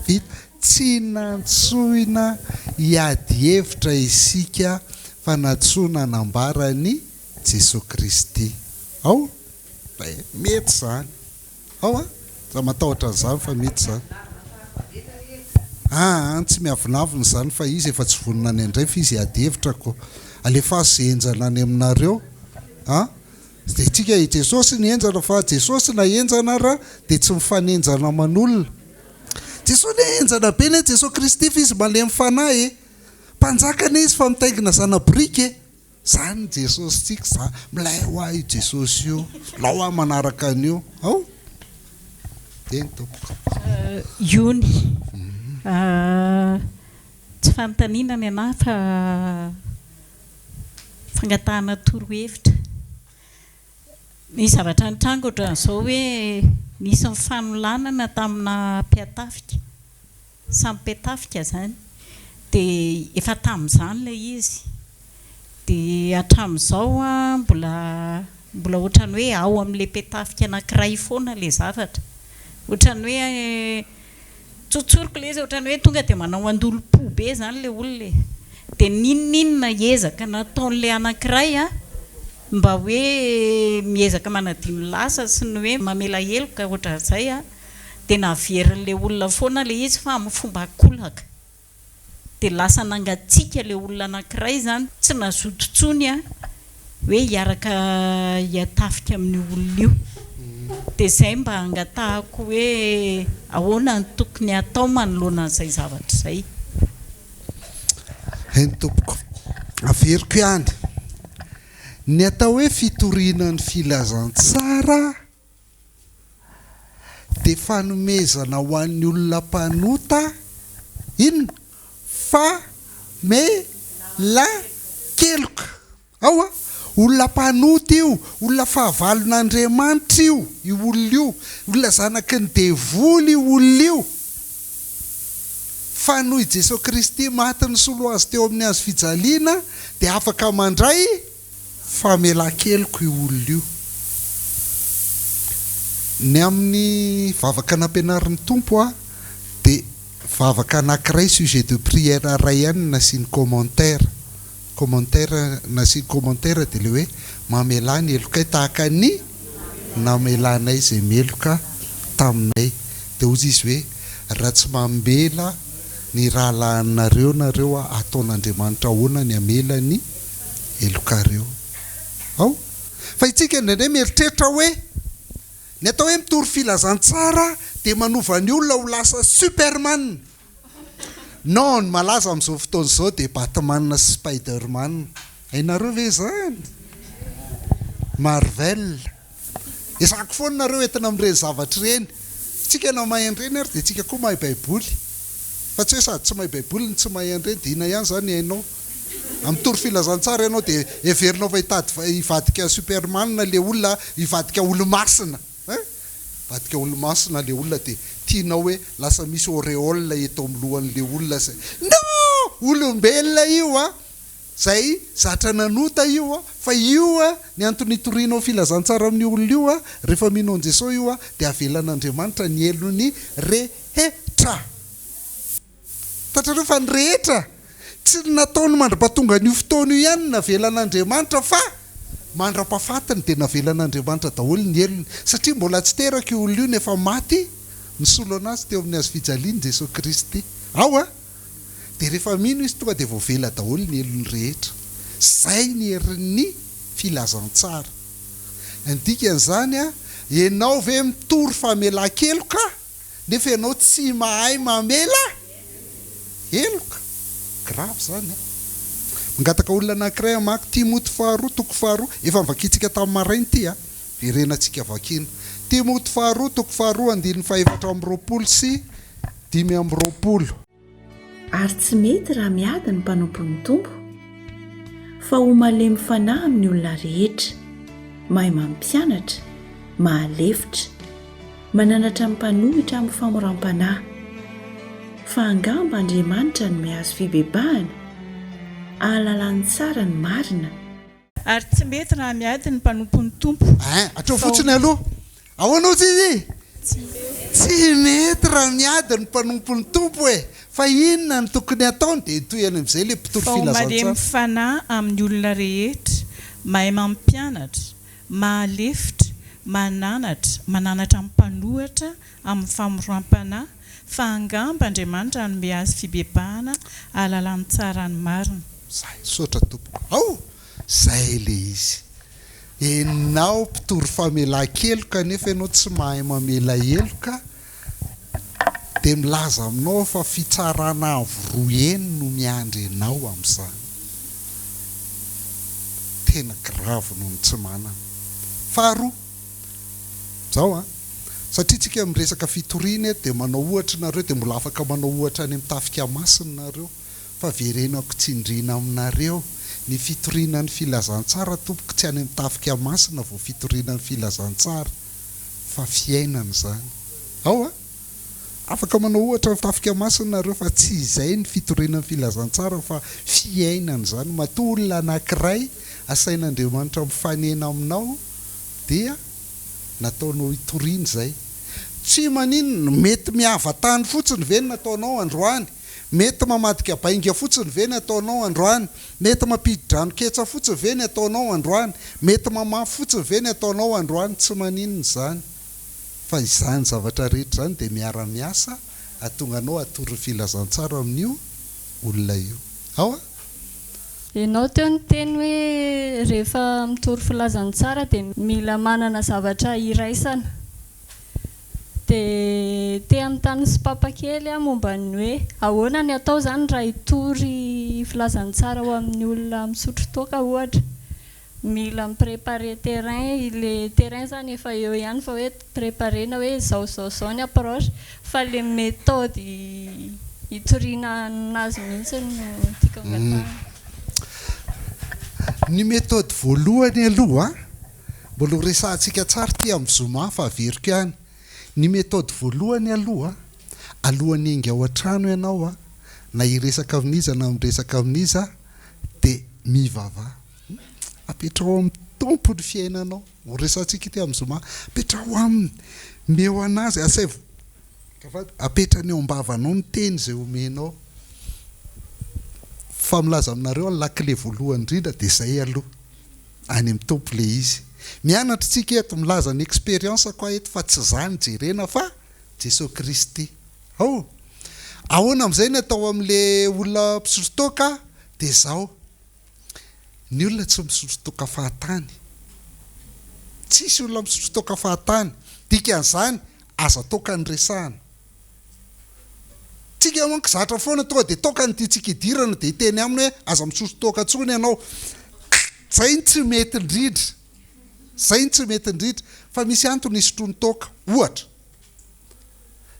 Vita. Tsy nantsoina hiady hevitra isika fa nantsoina hanambara an'i Jesoa Kristy. Ao! Mety izany. Ao an! Za matahotra an'izany fa mety izany. Aa tsy miavonavona izany fa izy efa tsy vonona ny handray fa izy hiady hevitra ko. Alefaso ze henjana any aminareo an! Dia tsika i Jesosy ny henjana fa Jesosy na henjana ara dia tsy mifanenjana aman'olona. Jesosy anie henjana be anie Jesosy Kristy fa izy malemy fanahy e! Mpanjaka anie izy fa mitaingina zana-boriky e! Zany Jesosy tsika za milay hoa io Jesosy io lao aho manaraka an'io ao eny tompoko. Iony. Tsy fanontaniana ny anah fa fangatahana torohevitra. Ny zavatra nitranga ohatran'izao hoe nisy nifanolanana tamina mpiatafika. Samy petafika izany. Dia efa tamin'izany ilay izy. Dia hatramin'izao an, mbola mbola ohatran'ny hoe ao amin'ilay petafika anankiray foana ilay zavatra. Ohatran'ny hoe, tsotsoriko ilay izy, ohatran'ny hoe tonga dia manao andolom-po be izany ilay olona e. Dia n'inon'inona ezaka nataon'ilay anankiray an, mba hoe miezaka manadino lasa sy ny hoe mamela heloka ohatran'izay an, dia naverin'ilay olona foana ilay izy fa amin'ny fomba ankolaka. Dia lasa nangatsiaka ilay olona anankiray izany, tsy nazoto intsony hoe hiaraka hiatafika amin'io olona io. Dia izay mba angatahako hoe ahoana no tokony hatao manoloana an'izay zavatra izay. Eny tompoko. Averiko ihany. Ny atao hoe fitoriana ny filazantsara dia fanomezana ho an'ny olona mpanota inona? Famelan-keloka. Ao a! Olona mpanota io, olona fahavalon'Andriamanitra io, io olona io, olona zanaky ny devoly io olona io. Fa noho i Jesoa Kristy maty nisolo azy teo amin'ny hazo fijaliana dia afaka mandray Famelan-keloka io olona io. Ny amin'ny vavaka nampianarin'ny Tompo aho dia vavaka anankiray sujet de prière iray ihany no nasiany commentaire. Commentaire nasiany commentaire dia ilay hoe mamelà ny helokay tahaka ny namelanay izay meloka taminay. Dia hozy izy hoe raha tsy mamela ny rahalahinareo nareo ataon'Andriamanitra ahoana ny hamela ny helokareo. Ao? Fa itsika indraindray mieritreritra hoe ny atao hoe mitory filazantsara dia manova ny olona ho lasa superman. Non, ny malaza amin'izao fotoana izao dia Batman sy Spiderman. Hainareo ve izany? Marvel. Ezahako foana nareo entina amin'ireny zavatra ireny. Tsika na mahay an'ireny ary dia tsika koa mahay baiboly. Fa tsy hoe sady tsy mahay baiboly no tsy mahay an'ireny dia inona ihany izany ny hainao? Mitory filazantsara ianao dia heverinao fa hitady hivadika superman ilay olona, hivadika olomasina hein! Hivadika olomasina ilay olona dia tianao hoe lasa misy auréole eto amin'ny lohan'ilay olona izay. Non! Olombelona io an! Zay zatra nanota io a, fa io a ny antony itorianao filazantsara amin'io olona io a, rehefa mino an'i Jesosy io a, dia avelan'Andriamanitra ny helony rehetra. Fantatrareo fa ny rehetra, tsy ny nataony mandra-pahatonga an'io fotoana io ihany no navelan'Andriamanitra fa mandra-pahafatiny dia navelan'Andriamanitra daholo ny helony, satria mbola tsy teraka io olona io no efa maty nisolo an'azy teo amin'ny hazofijaliana Jesosy Kristy. Ao a! Dia rehefa mino izy tonga dia voavela daholo ny helony rehetra. Zay ny herin'ny filazantsara. Ny dikan'izany an, ianao ve mitory famelan-keloka nefa ianao tsy mahay mamela heloka? Grave izany an. Mangataka olona anankiray hamaky Timoty faharoa toko faharoa, efa novakintsika tamin'ny maraina ity an, verenantsika vakiana. Timoty faharoa toko faharoa andininy fahefatra amby 20 sy 25. Ary tsy mety raha miady ny mpanompon'ny Tompo, fa ho malemy fanahy amin'ny olona rehetra, mahay mampianatra, mahalefitra, mananatra ny mpanohitra amin'ny famoram-panahy. Fa angamba Andriamanitra hanome azy fibebahana, hahalalany tsara ny marina. Ary tsy mety raha miady ny mpanompon'ny Tompo. Ein, hatreo fotsiny aloha. Ahoana hozy izy? Tsy mety raha miady ny mpanompon'ny Tompo e! Fa inona no tokony hataony? Dia hitohy any amin'izay ilay mpitory Fa ho filazantsara. malemy fanahy amin'ny olona rehetra, mahay mampianatra, mahalefitra, mananatra, mananatra amin'ny mpanohitra, amin'ny famoram-panahy, fa angamba Andriamanitra hanome azy fibebahana hahalalany tsara ny marina. Zay, misaotra tompoko. Ao! Zay le izy. Enao mpitory famelan-keloka nefa ianao tsy mahay mamela heloka dia milaza aminao aho fa fitsarana avo roa heny no miandry anao amin'izany. Tena grave noho ny tsy manana. Faharoa, zao an, satria tsika miresaka fitoriana eto dia manao ohatra nareo dia mbola afaka manao ohatra any amin'ny tafika masina nareo. Fa verenako tsindriana aminareo, ny fitoriana ny filazantsara tompoko tsy any amin'ny tafika masina vao fitoriana ny filazantsara fa fiainana izany. Ao a! Afaka manao ohatra ny tafika masina nareo fa tsy izay ny fitoriana ny filazantsara fa fiainana izany. Matoa olona anankiray asain'Andriamanitra mifanena aminao dia nataonao hitoriana izay. Tsy maninona, mety miava tany fotsiny ve ny nataonao androany? Mety mamadika bainga fotsiny ve ny ataonao androany? Mety mampidi-drano ketsa fotsiny ve ny ataonao androany? Mety mamafy fotsiny ve ny ataonao androany? Tsy maninona izany fa izany zavatra rehetra izany dia miara-miasa hahatonga anao hatory ny filazantsara amin'io olona io. Ao a! Ianao teo niteny hoe rehefa mitory filazantsara dia mila manana zavatra iraisana. Dia te hanontany sopapa kely aho momba ny hoe ahoana ny atao izany raha hitory filazantsara ho amin'ny olona misotro toaka ohatra. Mila mi-préparer terrain, ilay terrain izany efa eo ihany fa hoe préparer-na hoe izao izao izao ny approche fa ilay méthode hitoriana anazy mihitsy no tiako angatahana. Ny méthode voalohany aloha Mbola ho resahantsika tsara ity amin'ny zoma fa averiko ihany. Ny méthode voalohany aloha, alohan'ny hiainga ao an-trano ianao na hiresaka amin'iza na miresaka amin'iza dia mivavaha. Apetraho amin'ny Tompo ny fiainanao. Ho resahantsika ity amin'ny zoma. Apetraho aminy. Omeo an'azy. Asaivo, azafady, apetrany eo am-bavanao ny teny izay omenao. Fa milaza aminareo aho ny lakile voalohany indrindra dia izay aloha. Any amin'ny Tompo le izy. Mianatra tsika eto, milaza ny expérience-ko aho eto fa tsy za no jerena fa Jesoa Kristy. Ao! Ahoana amin'izay ny atao amin'le olona mpisotro toaka dia zao, ny olona tsy misotro toaka fahatany. Tsisy olona misotro toaka fahatany. Dikan'izany, aza toaka no resahana. Tsika manko zatra foana tonga dia toaka no tiantsika hidirana dia hiteny aminy hoe aza misotro toaka intsony ianao. Zay no tsy mety indrindra. Zay no tsy mety indrindra. Fa misy antony hisotroany toaka. Ohatra,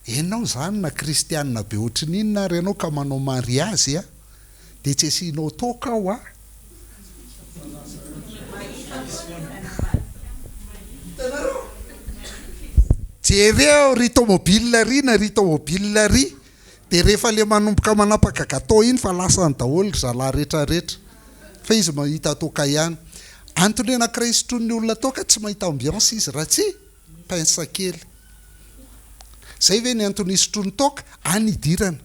ianao izany na kristianina be ohatry ny inona ary ianao ka manao mariazy a, dia tsy asianao toaka ao a. Hitanareo? Jereo ry tomobile ry na ry tomobile ry dia rehefa le manomboka manapaka gateau iny fa lasany daholo ry zalahy rehetra rehetra fa izy mahita toaka ihany. Antony anakiray isotroan'ny olona toaka tsy mahita ambiance izy raha tsy pince kely. Zay ve ny antony isotroany toaka? Any idirana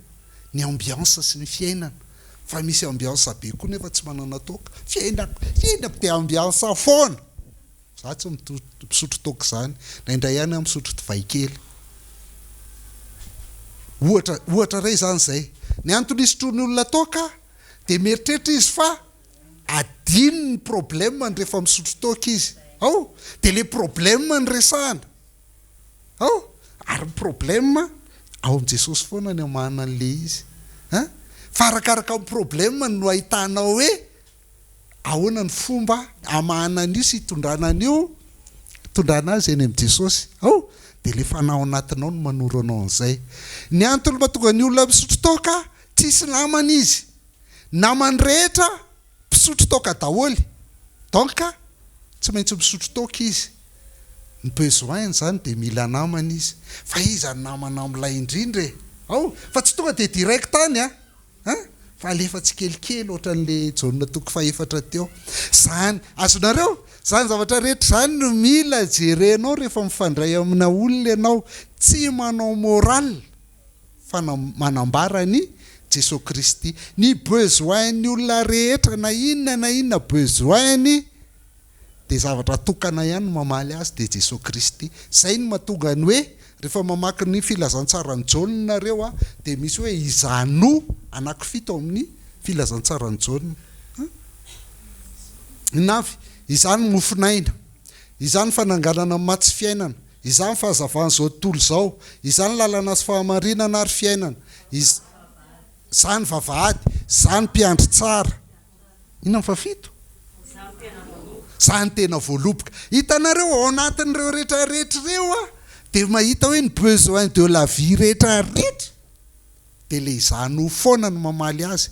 ny ambiance sy ny fiainana. Fa misy ambiance be koa nefa tsy manana toaka. Fiainako, fiainako dia ambiance foana. Za tsy misotro toaka izany. Indraindray ihany aho misotro divay kely. Ohatra, ohatra iray izany izay. Ny antony isotroan'ny olona toaka dia mieritreritra izy fa adino ny problème-ny rehefa misotro toaka izy. Ao? Dia ilay problème no resahana. Ao? Ary ny problème ao amin'i Jesosy foana ny hamahana an'ilay izy. An? Fa arakaraka ny problème no ahitanao hoe ahoana ny fomba hamahana an'io sy hitondrana an'io, hitondrana azy eny amin'i Jesosy. Ao? Dia ilay fanahy ao anatinao no manoro anao an'izay. Ny antony mahatonga ny olona misotro toaka, tsisy namana izy. Namany rehetra mpisotro toaka daholo. Donc tsy maintsy misotro toaka izy. Ny besoin-ny izany dia mila namana izy. Fa iza ny namana milay indrindra e? Ao, fa tsy tonga dia direct any an! An! Fa alefa tsikelikely ohatran'le Jaona toko fahefatra teo. Zany, azonareo? Zany zavatra rehetra zany no mila jerenao rehefa mifandray amina olona ianao. Tsy manao morale fa manambara an'i Jesoa Kristy. Ny besoin-ny olona rehetra na inona na inona besoin-ny dia zavatra tokana ihany no mamaly azy dia Jesoa Kristy. Izay no mahatonga ny hoe rehefa mamaky ny filazantsaran'i Jaona nareo a dia misy hoe iza no anankifito ao amin'ny filazantsaran'i Jaona. Inona avy? Iza no mofon'aina? Iza no fananganana ny maty sy fiainana? Iza no fahazavan'izao tontolo izao? Iza no lalana sy fahamarinana ary fiainana? Iza no vavahady? Iza no mpiandry tsara? Inona ny fahafito? Za ny tena voaloboka. Hitanareo ao anatin'ireo rehetra rehetra ireo aho dia mahita hoe ny besoin de la vie rehetra rehetra dia le izaho no foana no mamaly azy.